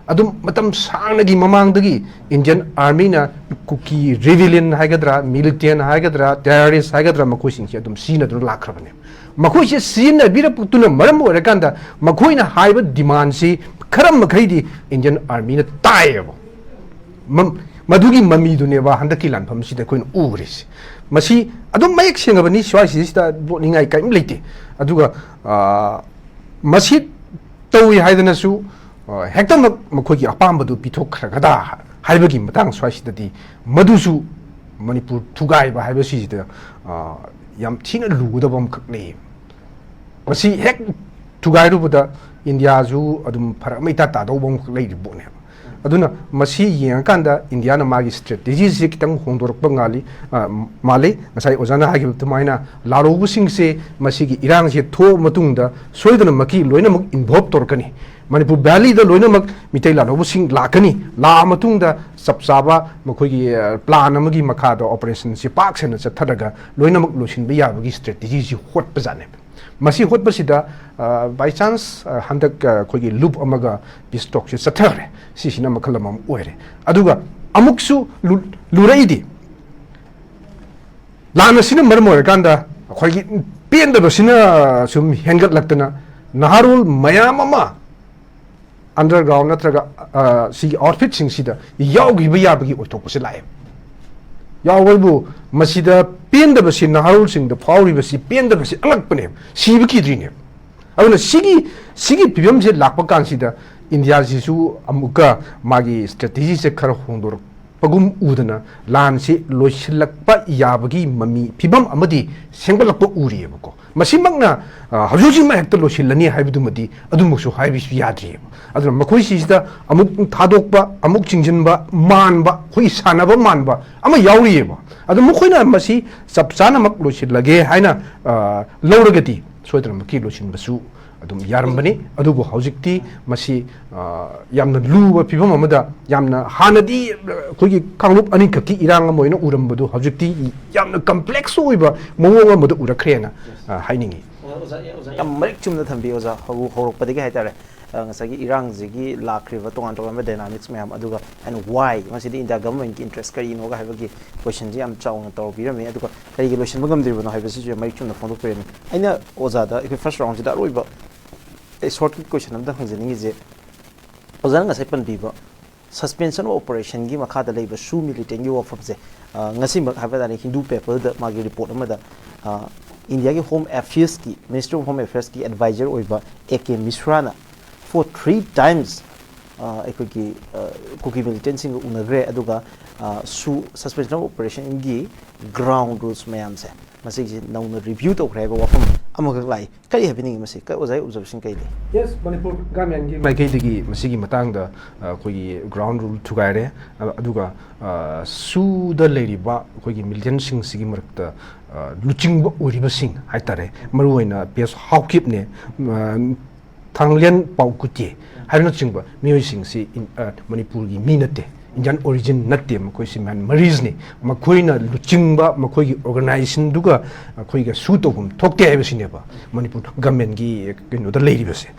ꯑꯗꯨꯝ ꯃꯇꯝ ꯁꯥꯡꯅꯒꯤ ꯃꯃꯥꯡꯗꯒꯤ ꯏꯟꯗꯤꯌꯟ ꯑꯥꯔꯃꯤꯅ ꯀꯨꯀꯤ ꯔꯤꯕꯦꯂꯤꯌꯟ ꯍꯥꯏꯒꯗ꯭ꯔꯥ, ꯃꯤꯂꯤꯇꯦꯟ ꯍꯥꯏꯒꯗ꯭ꯔꯥ, ꯇꯦꯔꯣꯔꯤꯁ ꯍꯥꯏꯒꯗ꯭ꯔꯥ, ꯃꯈꯣꯏꯁꯤꯡꯁꯦ ꯑꯗꯨꯝ ꯁꯤꯖꯤꯟꯅꯗꯨꯅ ꯂꯥꯛꯈ꯭ꯔꯕꯅꯦ꯫ ꯃꯈꯣꯏꯁꯦ ꯁꯤꯖꯤꯟꯅꯕꯤꯔꯛꯄꯗꯨꯅ ꯃꯔꯝ ꯑꯣꯏꯔꯀꯥꯟꯗ ꯃꯈꯣꯏꯅ ꯍꯥꯏꯕ ꯗꯤꯃꯥꯟꯁꯤ ꯈꯔ ꯃꯈꯩꯗꯤ ꯏꯟꯗꯤꯌꯟ ꯑꯥꯔꯃꯤꯅ ꯇꯥꯏꯌꯦꯕ꯫ ꯃꯝ-, ꯃꯗꯨꯒꯤ ꯃꯃꯤꯗꯨꯅꯦꯕ ꯍꯟꯗꯛꯀꯤ ꯂꯥꯟꯐꯝꯁꯤꯗ ꯑꯩꯈꯣꯏꯅ ꯎꯔꯤꯁꯦ꯫ ꯃꯁꯤ ꯑꯗꯨꯝ ꯃꯌꯦꯛ ꯁꯦꯡꯉꯕꯅꯤ, ꯁ꯭ꯋꯥꯏꯁꯤꯗꯩꯁꯤꯗ ꯂꯣꯠꯅꯤꯡꯉꯥꯏ ꯀꯔꯤꯝ ꯂꯩꯇꯦ꯫ ꯑꯗꯨꯒ, ꯑ, ꯃꯁꯤ ꯇꯧꯏ ꯍꯥꯏꯗꯅꯁꯨ, ꯑ, ꯍꯦꯛꯇꯃꯛ ꯃꯈꯣꯏꯒꯤ ꯑꯄꯥꯝꯕꯗꯨ ꯄꯤꯊꯣꯛꯈ꯭ꯔꯒꯗ ꯍꯥꯏꯕꯒꯤ ꯃꯇꯥꯡ ꯁ꯭ꯋꯥꯏꯁꯤꯗꯗꯤ ꯃꯗꯨꯁꯨ ꯃꯅꯤꯄꯨꯔ ꯊꯨꯒꯥꯏꯕ ꯍꯥꯏꯕꯁꯤꯗ, ꯑ, ꯌꯥꯝ ꯊꯤꯅ ꯂꯨꯒꯗꯕ ꯑꯃꯈꯛ ꯂꯩꯌꯦ꯫ ꯃꯁꯤ ꯍꯦꯛ ꯊꯨꯒꯥꯏꯔꯨꯕꯗ ꯏꯟꯗꯤꯌꯥꯁꯨ ꯑꯗꯨꯝ ꯐꯔꯛ ꯑꯃ ꯏꯇꯥ ꯇꯥꯗꯧꯕ ꯑꯃꯈꯛ ꯂꯩꯔꯤꯕ ꯄꯣꯠꯅꯦꯕ꯫ ꯑꯗꯨꯅ ꯃꯁꯤ ꯌꯦꯡꯉꯀꯥꯟꯗ ꯏꯟꯗꯤꯌꯥꯅ ꯃꯥꯒꯤ ꯁ꯭ꯇ꯭ꯔꯦꯇꯦꯖꯤꯁꯤ ꯈꯤꯇꯪ ꯍꯣꯡꯗꯣꯔꯛꯄ ꯉꯥꯜꯂꯤ, ꯑ, ꯃꯥꯜꯂꯤ꯫ ꯉꯁꯥꯏ ꯑꯣꯖꯥꯅ ꯍꯥꯏꯈꯤꯕ ꯑꯗꯨꯃꯥꯏꯅ ꯂꯥꯜꯍꯧꯕꯁꯤꯡꯁꯦ ꯃꯁꯤꯒꯤ ꯏꯔꯥꯡꯁꯦ ꯊꯣꯛꯑ ꯃꯇꯨꯡꯗ ꯁꯣꯏꯗꯅꯃꯛꯀꯤ ꯂꯣꯏꯅꯃꯛ ꯏꯟꯚꯣꯜꯕ ꯇꯧꯔꯛꯀꯅꯤ꯫ ꯃꯅꯤꯄꯨꯔ ꯚꯦꯂꯤꯗ ꯂꯣꯏꯅꯃꯛ ꯃꯤꯇꯩ ꯂꯥꯜꯍꯧꯕꯁꯤꯡ ꯂꯥꯛꯀꯅꯤ꯫ ꯂꯥꯛꯑ ꯃꯇꯨꯡꯗ ꯆꯞ ꯆꯥꯕ ꯃꯈꯣꯏꯒꯤ, ꯑ, ꯄ꯭ꯂꯥꯟ ꯑꯃꯒꯤ ꯃꯈꯥꯗ ꯑꯣꯄꯔꯦꯁꯟꯁꯤ ꯄꯥꯛ ꯁꯟꯅ ꯆꯠꯊꯔꯒ ꯂꯣꯏꯅꯃꯛ ꯂꯣꯏꯁꯤꯟꯕ ꯌꯥꯕꯒꯤ ꯁ꯭ꯇ꯭ꯔꯦꯇꯦꯖꯤꯁꯤ ꯍꯣꯠꯄꯖꯥꯠꯅꯦꯕ꯫ ꯃꯁꯤ ꯍꯣꯠꯄꯁꯤꯗ, ꯑ, by chance, ꯑ, ꯍꯟꯗꯛ, ꯑ, ꯑꯩꯈꯣꯏꯒꯤ ꯂꯨꯞ ꯑꯃꯒ ꯄꯤꯁ ꯇꯣꯛꯁꯦ ꯆꯠꯊꯈ꯭ꯔꯦ꯫ ꯁꯤꯁꯤꯅ ꯃꯈꯜ ꯑꯃ ꯑꯣꯏꯔꯦ꯫ ꯑꯗꯨꯒ ꯑꯃꯨꯛꯁꯨ ꯂꯨ-, ꯂꯨꯔꯛꯏꯗꯤ, ꯂꯥꯟ ꯑꯁꯤꯅ ꯃꯔꯝ ꯑꯣꯏꯔꯀꯥꯟꯗ ꯑꯩꯈꯣꯏꯒꯤ ꯄꯦꯟꯗꯕꯁꯤꯅ ꯁꯨꯝ ꯍꯦꯟꯒꯠꯂꯛꯇꯅ ꯅꯍꯥꯔꯣꯜ ꯃꯌꯥꯝ ꯑꯃ ꯑꯟꯗꯔꯒ꯭ꯔꯥꯎꯟ ꯅꯠꯇ꯭ꯔꯒ, ꯑ, ꯁꯤꯒꯤ ꯑꯥꯎꯠꯐꯤꯠꯁꯤꯡꯁꯤꯗ ꯌꯥꯎꯈꯤꯕ ꯌꯥꯕꯒꯤ ꯑꯣꯏꯊꯣꯛꯄꯁꯤ ꯂꯥꯛꯑꯦ꯫ ꯌꯥꯎꯕꯕꯨ ꯃꯁꯤꯗ ꯄꯦꯟꯗꯕꯁꯤ ꯅꯍꯥꯔꯣꯜꯁꯤꯡꯗ ꯐꯥꯎꯔꯤꯕꯁꯤ ꯄꯦꯟꯗꯕꯁꯤ ꯑꯉꯛꯄꯅꯦꯕ, ꯁꯤꯕ ꯀꯤꯗ꯭ꯔꯤꯅꯦꯕ꯫ ꯑꯗꯨꯅ ꯁꯤꯒꯤ, ꯁꯤꯒꯤ ꯐꯤꯕꯝꯁꯦ ꯂꯥꯛꯄ ꯀꯥꯟꯁꯤꯗ ꯏꯟꯗꯤꯌꯥꯁꯤꯁꯨ ꯑꯃꯨꯛꯀ ꯃꯥꯒꯤ ꯁ꯭ꯇ꯭ꯔꯦꯇꯦꯖꯤꯁꯦ ꯈꯔ ꯍꯣꯡꯗꯣꯔꯛꯄꯒꯨꯝ ꯎꯗꯅ ꯂꯥꯟꯁꯤ ꯂꯣꯏꯁꯤꯜꯂꯛꯄ ꯌꯥꯕꯒꯤ ꯃꯃꯤ ꯐꯤꯕꯝ ꯑꯃꯗꯤ ꯁꯦꯝꯒꯠꯂꯛꯄ ꯎꯔꯤꯑꯕꯀꯣ꯫ ꯃꯁꯤꯃꯛꯅ, ꯑ, ꯍꯧꯖꯤꯛ ꯍꯧꯖꯤꯛꯃꯛ ꯍꯦꯛꯇ ꯂꯣꯏꯁꯤꯜꯂꯅꯤ ꯍꯥꯏꯕꯗꯨꯃꯗꯤ ꯑꯗꯨꯃꯛꯁꯨ ꯍꯥꯏꯕꯁꯨ ꯌꯥꯗ꯭ꯔꯤꯑꯕ꯫ ꯑꯗꯨꯅ ꯃꯈꯣꯏꯁꯤꯁꯤꯗ ꯑꯃꯨꯛ ꯊꯥꯗꯣꯛꯄ, ꯑꯃꯨꯛ ꯆꯤꯡꯁꯤꯟꯕ ꯃꯥꯟꯕ, ꯑꯩꯈꯣꯏꯒꯤ ꯁꯥꯟꯅꯕ ꯃꯥꯟꯕ ꯑꯃ ꯌꯥꯎꯔꯤꯑꯕ꯫ ꯑꯗꯨ ꯃꯈꯣꯏꯅ ꯃꯁꯤ ꯆꯞ ꯆꯥꯅꯃꯛ ꯂꯣꯏꯁꯤꯜꯂꯒꯦ ꯍꯥꯏꯅ, ꯑ, ꯂꯧꯔꯒꯗꯤ ꯁꯣꯏꯗꯅꯃꯛꯀꯤ ꯂꯣꯏꯁꯤꯟꯕꯁꯨ ꯑꯗꯨꯝ ꯌꯥꯔꯝꯕꯅꯤ꯫ ꯑꯗꯨꯕꯨ ꯍꯧꯖꯤꯛꯇꯤ ꯃꯁꯤ, ꯑ, ꯌꯥꯝꯅ ꯂꯨꯕ ꯐꯤꯕꯝ ꯑꯃꯗ, ꯌꯥꯝꯅ ꯍꯥꯟꯅꯗꯤ, ꯑ, ꯑꯩꯈꯣꯏꯒꯤ ꯀꯥꯡꯂꯨꯞ ꯑꯅꯤꯈꯛꯀꯤ ꯏꯔꯥꯡ ꯑꯃ ꯑꯣꯏꯅ ꯎꯔꯝꯕꯗꯨ ꯍꯧꯖꯤꯛꯇꯤ ꯌꯥꯝꯅ ꯀꯝꯄ꯭ꯂꯦꯛꯁ ꯑꯣꯏꯕ ꯃꯑꯣꯡ ꯑꯃꯗ ꯎꯔꯛꯈ꯭ꯔꯦꯅ, ꯑ, ꯍꯥꯏꯅꯤꯡꯉꯤ꯫ ꯑꯣ, ꯑꯣꯖꯥ, ꯑꯣꯖꯥ, ꯌꯥꯝ ꯃꯔꯤꯛ ꯆꯨꯝꯅ ꯊꯝꯕꯤ, ꯑꯣꯖꯥ꯫ ꯍꯧ-, ꯍꯧꯔꯛꯄꯗꯒꯤ ꯍꯥꯏꯇꯥꯔꯦ, ꯑ, ꯉꯁꯥꯏꯒꯤ ꯏꯔꯥꯡꯁꯤꯒꯤ ꯂꯥꯛꯈ꯭ꯔꯤꯕ ꯇꯣꯉꯥꯟ ꯇꯣꯉꯥꯟꯕ ꯗꯥꯏꯅꯥꯃꯤꯛꯁ ꯃꯌꯥꯝ, ꯑꯗꯨꯒ and why, ꯃꯁꯤꯗꯤ ꯏꯟꯗꯤꯌꯥ ꯒꯚꯔꯟꯃꯦꯟꯠꯀꯤ ꯏꯟꯇꯔꯦꯁ ꯀꯔꯤꯅꯣꯒ ꯍꯥꯏꯕꯒꯤ ꯀꯣꯏꯁꯟꯁꯤ ꯌꯥꯝ ꯆꯥꯎꯅ ꯇꯧꯕꯤꯔꯝꯃꯤ꯫ ꯑꯗꯨꯒ ꯀꯔꯤꯒꯤ ꯂꯣꯏꯁꯤꯟꯕ ꯉꯝꯗ꯭ꯔꯤꯕꯅꯣ ꯍꯥꯏꯕꯁꯤꯁꯨ ꯌꯥꯝ ꯃꯔꯤꯛ ꯆꯨꯝꯅ ꯐꯣꯡꯗꯣꯛꯄꯤꯔꯝꯃꯤ꯫ ꯑꯩꯅ ꯑꯣꯖꯥꯗ ꯑꯩꯈꯣꯏ ꯐꯥꯔꯁ ꯔꯥꯎꯟꯁꯤꯗ ꯑꯔꯣꯏꯕ ꯑꯩ ꯁꯣꯔꯠꯀꯤ ꯀꯣꯏꯁꯟ ꯑꯝꯇꯪ ꯍꯪꯖꯅꯤꯡꯉꯤꯁꯦ, ꯑꯣꯖꯥꯅ ꯉꯁꯥꯏ ꯄꯟꯕꯤꯕ ꯁꯁꯄꯦꯟꯁꯟ ꯑꯣꯐ ꯑꯣꯄꯔꯦꯁꯟꯒꯤ ꯃꯈꯥꯗ ꯂꯩꯕ ꯁꯨ ꯃꯤꯂꯤꯇꯦꯟꯒꯤ ꯋꯥꯐꯝꯁꯦ, ꯑ, ꯉꯁꯤꯃꯛ ꯍꯥꯏꯕ ꯇꯥꯔꯦ, ꯍꯤꯟꯗꯨ ꯄꯦꯄꯔꯗ ꯃꯥꯒꯤ ꯔꯤꯄꯣꯔꯠ ꯑꯃꯗ, ꯑ, ꯏꯟꯗꯤꯌꯥꯒꯤ ꯍꯣꯝ ꯑꯦꯐꯤꯌꯔꯁꯀꯤ, ꯃꯤꯅꯤꯁꯇ꯭ꯔꯤ ꯑꯣꯐ ꯍꯣꯝ ꯑꯦꯐꯤꯌꯔꯁꯀꯤ ꯑꯦꯗꯚꯥꯏꯖꯔ ꯑꯣꯏꯕ A K ꯃꯤꯁ꯭ꯔꯥꯅ for three times, ꯑ, ꯑꯩꯈꯣꯏꯒꯤ, ꯑ, ꯀꯨꯀꯤ ꯃꯤꯂꯤꯇꯦꯟꯁꯤꯡꯒ ꯎꯅꯈ꯭ꯔꯦ꯫ ꯑꯗꯨꯒ, ꯑ, ꯁꯨ ꯁꯁꯄꯦꯟꯁꯟ ꯑꯣꯐ ꯑꯣꯄꯔꯦꯁꯟꯒꯤ ꯒ꯭ꯔꯥꯎꯟ ꯔꯨꯜꯁ ꯃꯌꯥꯝꯁꯦ ꯃꯁꯤꯒꯤꯁꯦ ꯅꯧꯅ ꯔꯤꯚ꯭ꯌꯨ ꯇꯧꯈ꯭ꯔꯦ ꯍꯥꯏꯕ ꯋꯥꯐꯝ ꯑꯃꯈꯛ ꯂꯥꯛꯏ꯫ ꯀꯔꯤ ꯍꯥꯏꯕꯤꯅꯤꯡꯉꯤ ꯃꯁꯤ? ꯀ-, ꯑꯣꯖꯥꯒꯤ ꯑꯣꯕꯖꯔꯕꯦꯁꯟ ꯀꯔꯤ ꯂꯩ? ꯌꯦꯁ, ꯃꯅꯤꯄꯨꯔ ꯒꯚꯔꯟꯃꯦꯟꯠꯀꯤ ꯃꯥꯏꯀꯩꯗꯒꯤ ꯃꯁꯤꯒꯤ ꯃꯇꯥꯡꯗ, ꯑ, ꯑꯩꯈꯣꯏꯒꯤ ꯒ꯭ꯔꯥꯎꯟ ꯔꯨꯜ ꯊꯨꯒꯥꯏꯔꯦ꯫ ꯑ, ꯑꯗꯨꯒ, ꯑ, ꯁꯨꯗ ꯂꯩꯔꯤꯕ ꯑꯩꯈꯣꯏꯒꯤ ꯃꯤꯂꯤꯇꯦꯟꯁꯤꯡꯁꯤꯒꯤ ꯃꯔꯛꯇ, ꯑ, ꯂꯨꯆꯤꯡꯕ ꯑꯣꯏꯔꯤꯕꯁꯤꯡ ꯍꯥꯏꯇꯥꯔꯦ, ꯃꯔꯨꯑꯣꯏꯅ ꯄꯤ ꯑꯦꯁ ꯍꯥꯎꯀꯤꯞꯅꯦ, ꯑ, ꯊꯥꯡꯂꯦꯟ ꯄꯥꯎꯀꯨꯇꯤ ꯍꯥꯏꯕꯅꯆꯤꯡꯕ ꯃꯤꯑꯣꯏꯁꯤꯡꯁꯤ ꯏꯟ-, ꯑ, ꯃꯅꯤꯄꯨꯔꯒꯤ ꯃꯤ ꯅꯠꯇꯦ, Indian origin ꯅꯠꯇꯦ, ꯃꯈꯣꯏꯁꯤ Myanmarese ꯅꯤ꯫ ꯃꯈꯣꯏꯅ ꯂꯨꯆꯤꯡꯕ ꯃꯈꯣꯏꯒꯤ organization ꯗꯨꯒ ꯑꯩꯈꯣꯏꯒ ꯁꯨ ꯇꯧꯐꯝ ꯊꯣꯛꯇꯦ ꯍꯥꯏꯕꯁꯤꯅꯦꯕ ꯃꯅꯤꯄꯨꯔ government ꯀꯤ ꯀꯩꯅꯣꯗ ꯂꯩꯔꯤꯕꯁꯦ꯫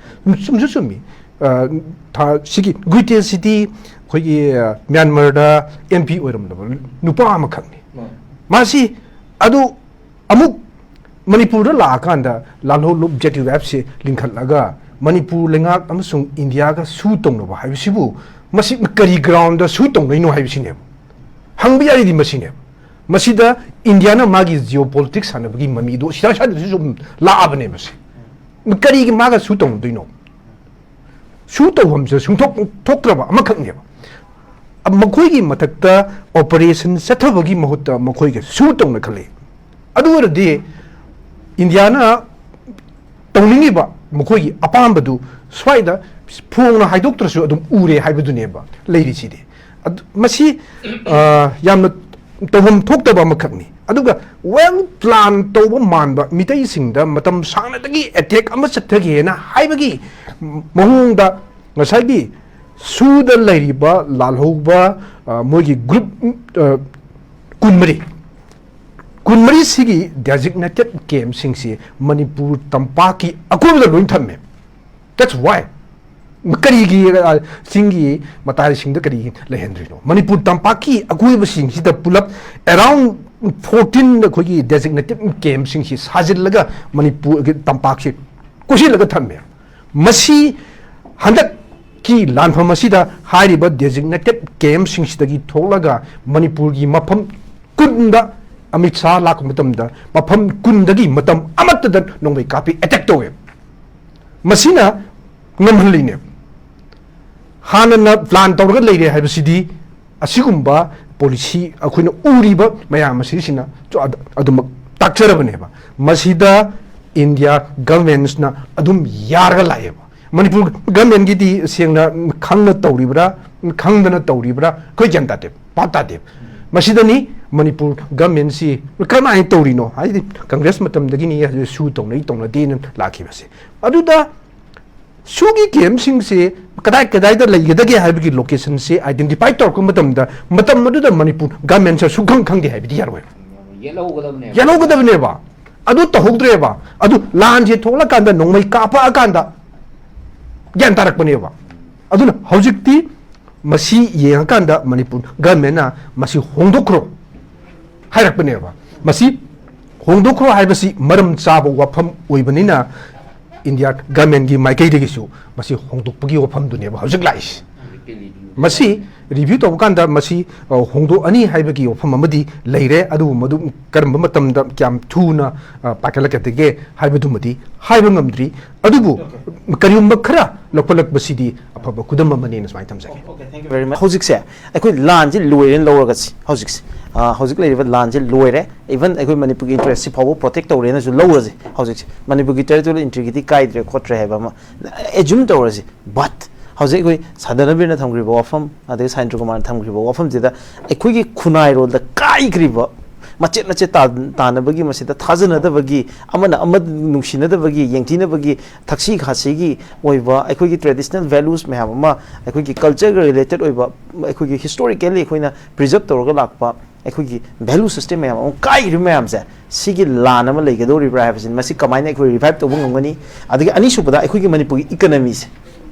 ꯆꯨꯝꯁꯨ ꯆꯨꯝꯃꯤ꯫ ꯑ, ꯊꯥ-, ꯁꯤꯒꯤ ꯒꯨꯏꯇꯦ ꯁꯤꯗꯤ ꯑꯩꯈꯣꯏꯒꯤ, ꯑ, ꯃ꯭ꯌꯥꯟꯃꯥꯔꯗ M P ꯑꯣꯏꯔꯝꯂꯕ ꯅꯨꯄꯥ ꯑꯃꯈꯛꯅꯤ꯫ ꯃꯥꯅꯤ꯫ ꯃꯥꯁꯤ ꯑꯗꯨ ꯑꯃꯨꯛ ꯃꯅꯤꯄꯨꯔꯗ ꯂꯥꯛꯑꯀꯥꯟꯗ ꯂꯥꯜꯍꯧꯂꯨꯞ Z U F ꯁꯦ ꯂꯤꯡꯈꯠꯂꯒ ꯃꯅꯤꯄꯨꯔ ꯂꯩꯉꯥꯛ ꯑꯃꯁꯨꯡ ꯏꯟꯗꯤꯌꯥꯒ ꯁꯨ ꯇꯧꯅꯕ ꯍꯥꯏꯕꯁꯤꯕꯨ ꯃꯁꯤ ꯀꯔꯤ ground ꯗ ꯁꯨ ꯇꯧꯅꯩꯅꯣ ꯍꯥꯏꯕꯁꯤꯅꯦꯕ꯫ ꯍꯪꯕ ꯌꯥꯔꯤꯗꯤ ꯃꯁꯤꯅꯦꯕ꯫ ꯃꯁꯤꯗ ꯏꯟꯗꯤꯌꯥꯅ ꯃꯥꯒꯤ geopolitics ꯁꯥꯟꯅꯕꯒꯤ ꯃꯃꯤꯗꯣ ꯁꯤꯗ ꯁ꯭ꯋꯥꯏꯗꯁꯨ ꯁꯨꯝ ꯂꯥꯛꯑꯕꯅꯦꯕ ꯁꯤ꯫ ꯀꯔꯤꯒꯤ ꯃꯥꯒ ꯁꯨ ꯇꯧꯅꯗꯣꯏꯅꯣ? ꯁꯨ ꯇꯧꯐꯝꯁꯦ ꯁꯨꯡꯊꯣꯛ ꯊꯣꯛꯇ꯭ꯔꯕ ꯑꯃꯈꯛꯅꯦꯕ꯫ ꯃꯈꯣꯏꯒꯤ ꯃꯊꯛꯇ operation ꯆꯠꯊꯕꯒꯤ ꯃꯍꯨꯠꯇ ꯃꯈꯣꯏꯒ ꯁꯨ ꯇꯧꯅ ꯈꯜꯂꯤ꯫ ꯑꯗꯨ ꯑꯣꯏꯔꯗꯤ ꯏꯟꯗꯤꯌꯥꯅ ꯇꯧꯅꯤꯡꯉꯤꯕ ꯃꯈꯣꯏꯒꯤ ꯑꯄꯥꯝꯕꯗꯨ ꯁ꯭ꯋꯥꯏꯗ ꯐꯣꯡꯅ ꯍꯥꯏꯗꯣꯛꯇ꯭ꯔꯁꯨ ꯑꯗꯨꯝ ꯎꯔꯦ ꯍꯥꯏꯕꯗꯨꯅꯦꯕ ꯂꯩꯔꯤꯁꯤꯗꯤ꯫ ꯑꯗꯨ, ꯃꯁꯤ, ꯑ, ꯌꯥꯝꯅ ꯇꯧꯐꯝ ꯊꯣꯛꯇꯕ ꯑꯃꯈꯛꯅꯤ꯫ ꯑꯗꯨꯒ well plan ꯇꯧꯕ ꯃꯥꯟꯕ, ꯃꯤꯇꯩꯁꯤꯡꯗ ꯃꯇꯝ ꯁꯥꯡꯅꯗꯒꯤ attack ꯑꯃ ꯆꯠꯊꯒꯦꯅ ꯍꯥꯏꯕꯒꯤ ꯃꯑꯣꯡꯗ ꯉꯁꯥꯏꯒꯤ ꯁꯨꯗ ꯂꯩꯔꯤꯕ ꯂꯥꯜꯍꯧꯕ, ꯑ, ꯃꯣꯏꯒꯤ group, ꯑ, ꯀꯨꯟꯃꯔꯤ, ꯀꯨꯟꯃꯔꯤ ꯁꯤꯒꯤ designated camp ꯁꯤꯡꯁꯤ ꯃꯅꯤꯄꯨꯔ ꯇꯝꯄꯥꯛꯀꯤ ꯑꯀꯣꯏꯕꯗ ꯂꯣꯏ ꯊꯝꯃꯦ꯫ That's why꯫ ꯀꯔꯤꯒꯤ, ꯑ, ꯆꯤꯡꯒꯤ ꯃꯇꯥꯏꯁꯤꯡꯗ ꯀꯔꯤꯒꯤ ꯂꯩꯍꯟꯗ꯭ꯔꯤꯅꯣ? ꯃꯅꯤꯄꯨꯔ ꯇꯝꯄꯥꯛꯀꯤ ꯑꯀꯣꯏꯕꯁꯤꯡꯁꯤꯗ ꯄꯨꯂꯞ around fourteen ꯑꯩꯈꯣꯏꯒꯤ designated camp ꯁꯤꯡꯁꯤ ꯁꯥꯖꯤꯜꯂꯒ ꯃꯅꯤꯄꯨꯔꯒꯤ ꯇꯝꯄꯥꯛꯁꯤ ꯀꯣꯏꯁꯤꯜꯂꯒ ꯊꯝꯃꯦ꯫ ꯃꯁꯤ ꯍꯟꯗꯛꯀꯤ ꯂꯥꯟꯐꯝ ꯑꯁꯤꯗ ꯍꯥꯏꯔꯤꯕ designated camp ꯁꯤꯡꯁꯤꯗꯒꯤ ꯊꯣꯛꯂꯒ ꯃꯅꯤꯄꯨꯔꯒꯤ ꯃꯐꯝ ꯀꯨꯟꯗ ꯑꯃꯤꯠ ꯁꯥꯍ ꯂꯥꯛꯄ ꯃꯇꯝꯗ ꯃꯐꯝ ꯀꯨꯟꯗꯒꯤ ꯃꯇꯝ ꯑꯃꯠꯇꯗ ꯅꯣꯡꯃꯩ ꯀꯥꯞꯄꯤ, attack ꯇꯧꯋꯦ꯫ ꯃꯁꯤꯅ ꯉꯝꯍꯜꯂꯤꯅꯦ꯫ ꯍꯥꯟꯅꯅ plan ꯇꯧꯔꯒ ꯂꯩꯔꯦ ꯍꯥꯏꯕꯁꯤꯗꯤ ꯑꯁꯤꯒꯨꯝꯕ policy ꯑꯩꯈꯣꯏꯅ ꯎꯔꯤꯕ ꯃꯌꯥꯝ ꯑꯁꯤꯁꯤꯅ ꯑꯗꯨ-, ꯑꯗꯨꯃꯛ ꯇꯥꯛꯆꯔꯕꯅꯦꯕ꯫ ꯃꯁꯤꯗ India governments ꯅ ꯑꯗꯨꯝ ꯌꯥꯔꯒ ꯂꯥꯛꯑꯦꯕ꯫ ꯃꯅꯤꯄꯨꯔ government ꯀꯤꯗꯤ ꯁꯦꯡꯅ ꯈꯪꯅ ꯇꯧꯔꯤꯕ꯭ꯔꯥ, ꯈꯪꯗꯅ ꯇꯧꯔꯤꯕ꯭ꯔꯥ, ꯑꯩꯈꯣꯏ ꯒ꯭ꯌꯥꯟ ꯇꯥꯗꯦ, ꯚꯥꯞ ꯇꯥꯗꯦ꯫ ꯃꯁꯤꯗꯅꯤ ꯃꯅꯤꯄꯨꯔ government ꯁꯤ ꯀꯔꯝꯍꯥꯏꯅ ꯇꯧꯔꯤꯅꯣ ꯍꯥꯏꯗꯤ, Congress ꯃꯇꯝꯗꯒꯤꯅꯤ ꯁꯨ ꯇꯧꯅꯩ ꯇꯧꯅꯗꯦꯅ ꯂꯥꯛꯈꯤꯕꯁꯦ꯫ ꯑꯗꯨꯗ ꯁꯤꯒꯤ ꯀꯦꯝꯁꯤꯡꯁꯦ ꯀꯗꯥꯏ ꯀꯗꯥꯏꯗ ꯂꯩꯒꯗꯒꯦ ꯍꯥꯏꯕꯒꯤ ꯂꯣꯀꯦꯁꯟꯁꯦ ꯑꯥꯏꯗꯦꯟꯇꯤꯐꯥꯏ ꯇꯧꯔꯛꯄ ꯃꯇꯝꯗ, ꯃꯇꯝ ꯑꯗꯨꯗ ꯃꯅꯤꯄꯨꯔ ꯒꯃꯦꯟꯁꯦ ꯁꯨꯛꯈꯪ ꯈꯪꯗꯦ ꯍꯥꯏꯕꯗꯤ ꯌꯥꯔꯣꯏ꯫ ꯌꯦꯠꯍꯧꯒꯗꯕꯅꯦꯕ꯫ ꯌꯦꯜꯍꯧꯒꯗꯕꯅꯦꯕ꯫ ꯑꯗꯨ ꯇꯧꯍꯧꯗ꯭ꯔꯦꯕ꯫ ꯑꯗꯨ ꯂꯥꯟꯁꯦ ꯊꯣꯛꯂꯀꯥꯟꯗ, ꯅꯣꯡꯃꯩ ꯀꯥꯞꯄꯛꯑꯀꯥꯟꯗ ꯒ꯭ꯌꯥꯟ ꯇꯥꯔꯛꯄꯅꯦꯕ꯫ ꯑꯗꯨꯅ ꯍꯧꯖꯤꯛꯇꯤ ꯃꯁꯤ ꯌꯦꯡꯉꯀꯥꯟꯗ ꯃꯅꯤꯄꯨꯔ ꯒꯃꯦꯟꯅ ꯃꯁꯤ ꯍꯣꯡꯗꯣꯛꯈ꯭ꯔꯣ ꯍꯥꯏꯔꯛꯄꯅꯦꯕ꯫ ꯃꯁꯤ ꯍꯣꯡꯗꯣꯛꯈ꯭ꯔꯣ ꯍꯥꯏꯕꯁꯤ ꯃꯔꯝ ꯆꯥꯕ ꯋꯥꯐꯝ ꯑꯣꯏꯕꯅꯤꯅ, ꯏꯟꯗꯤꯌꯥ ꯒꯃꯦꯟꯒꯤ ꯃꯥꯏꯀꯩꯗꯒꯤꯁꯨ ꯃꯁꯤ ꯍꯣꯡꯗꯣꯛꯄꯒꯤ ꯋꯥꯐꯝꯗꯨꯅꯦꯕ ꯍꯧꯖꯤꯛ ꯂꯥꯛꯏꯁꯤ꯫ ꯃꯁꯤ ꯔꯤꯚ꯭ꯌꯨ ꯇꯧꯕ ꯀꯥꯟꯗ ꯃꯁꯤ, ꯑ, ꯍꯣꯡꯗꯣꯛꯑꯅꯤ ꯍꯥꯏꯕꯒꯤ ꯋꯥꯐꯝ ꯑꯃꯗꯤ ꯂꯩꯔꯦ, ꯑꯗꯨꯕꯨ ꯃꯗꯨ ꯀꯔꯝꯕ ꯃꯇꯝꯗ, ꯀꯌꯥꯝ ꯊꯨꯅ, ꯑ, ꯄꯥꯏꯈꯠꯂꯛꯀꯗꯒꯦ ꯍꯥꯏꯕꯗꯨꯃꯗꯤ ꯍꯥꯏꯕ ꯉꯝꯗ꯭ꯔꯤ꯫ ꯑꯗꯨꯕꯨ ꯀꯔꯤꯒꯨꯝꯕ ꯈꯔ ꯂꯧꯈꯠꯂꯛꯄꯁꯤꯗꯤ ꯑꯐꯕ ꯈꯨꯗꯝ ꯑꯃꯅꯤꯅ ꯁꯨꯃꯥꯏꯅ ꯊꯝꯖꯒꯦ꯫ ꯍꯧꯖꯤꯛꯁꯦ ꯑꯩꯈꯣꯏ ꯂꯥꯟꯁꯤ ꯂꯣꯏꯔꯦꯅ ꯂꯧꯔꯒꯁꯤ ꯍꯧꯖꯤꯛꯁꯦ, ꯑ, ꯍꯧꯖꯤꯛ ꯂꯩꯔꯤꯕ ꯂꯥꯟꯁꯤ ꯂꯣꯏꯔꯦ, ꯏꯚꯟ ꯑꯩꯈꯣꯏ ꯃꯅꯤꯄꯨꯔꯒꯤ ꯏꯟꯇꯔꯦꯁꯁꯤ ꯐꯥꯎꯕ ꯄ꯭ꯔꯣꯇꯦꯛ ꯇꯧꯔꯦꯅꯁꯨ ꯂꯧꯔꯁꯦ꯫ ꯍꯧꯖꯤꯛꯁꯦ ꯃꯅꯤꯄꯨꯔꯒꯤ ꯇꯦꯔꯤꯇꯣꯔꯤꯌꯦꯜ ꯏꯟꯇꯤꯒ꯭ꯔꯤꯇꯤ ꯀꯥꯏꯗ꯭ꯔꯦ ꯈꯣꯠꯇ꯭ꯔꯦ ꯍꯥꯏꯕ ꯑꯃ ꯑꯦꯖ꯭ꯌꯨꯝ ꯇꯧꯔꯁꯤ꯫ ꯕꯠ ꯍꯧꯖꯤꯛ ꯑꯩꯈꯣꯏ ꯁꯗꯅꯕꯤꯔꯅ ꯊꯝꯈ꯭ꯔꯤꯕ ꯋꯥꯐꯝ, ꯑꯗꯒꯤ ꯁꯥꯏꯟꯗ꯭ꯔ ꯀꯨꯃꯥꯔꯅ ꯊꯝꯈ꯭ꯔꯤꯕ ꯋꯥꯐꯝꯁꯤꯗ ꯑꯩꯈꯣꯏꯒꯤ ꯈꯨꯟꯅꯥꯏꯔꯣꯜꯗ ꯀꯥꯏꯈ꯭ꯔꯤꯕ ꯃꯆꯦꯠ ꯃꯆꯦꯠ ꯇꯥ-, ꯇꯥꯅꯕꯒꯤ, ꯃꯁꯤꯗ ꯊꯥꯖꯅꯗꯕꯒꯤ, ꯑꯃꯅ ꯑꯃ ꯅꯨꯡꯁꯤꯅꯗꯕꯒꯤ, ꯌꯦꯡꯊꯤꯅꯕꯒꯤ, ꯊꯛꯁꯤ ꯈꯥꯁꯤꯒꯤ ꯑꯣꯏꯕ ꯑꯩꯈꯣꯏꯒꯤ ꯇ꯭ꯔꯦꯗꯤꯁꯅꯦꯜ ꯚꯦꯂꯨꯁ ꯃꯌꯥꯝ ꯑꯃ, ꯑꯩꯈꯣꯏꯒꯤ ꯀꯜꯆꯔꯒ ꯔꯤꯂꯦꯇꯦꯠ ꯑꯣꯏꯕ, ꯑꯩꯈꯣꯏꯒꯤ ꯍꯤꯁꯇꯣꯔꯤꯀꯦꯜꯂꯤ ꯑꯩꯈꯣꯏꯅ ꯄ꯭ꯔꯤꯖꯔꯞ ꯇꯧꯔꯒ ꯂꯥꯛꯄ ꯑꯩꯈꯣꯏꯒꯤ ꯚꯦꯂꯨ ꯁꯤꯁꯇꯦꯝ ꯃꯌꯥꯝ ꯑꯃ ꯀꯥꯏꯈ꯭ꯔꯤꯕ ꯃꯌꯥꯝꯁꯦ, ꯁꯤꯒꯤ ꯂꯥꯟ ꯑꯃ ꯂꯩꯒꯗꯧꯔꯤꯕ꯭ꯔꯥ ꯍꯥꯏꯕꯁꯤ, ꯃꯁꯤ ꯀꯃꯥꯏꯅ ꯑꯩꯈꯣꯏ ꯔꯤꯚꯥꯏꯞ ꯇꯧꯕ ꯉꯝꯒꯅꯤ? ꯑꯗꯒꯤ ꯑꯅꯤꯁꯨꯕꯗ ꯑꯩꯈꯣꯏꯒꯤ ꯃꯅꯤꯄꯨꯔꯒꯤ ꯏꯀꯅꯃꯤꯁꯦ,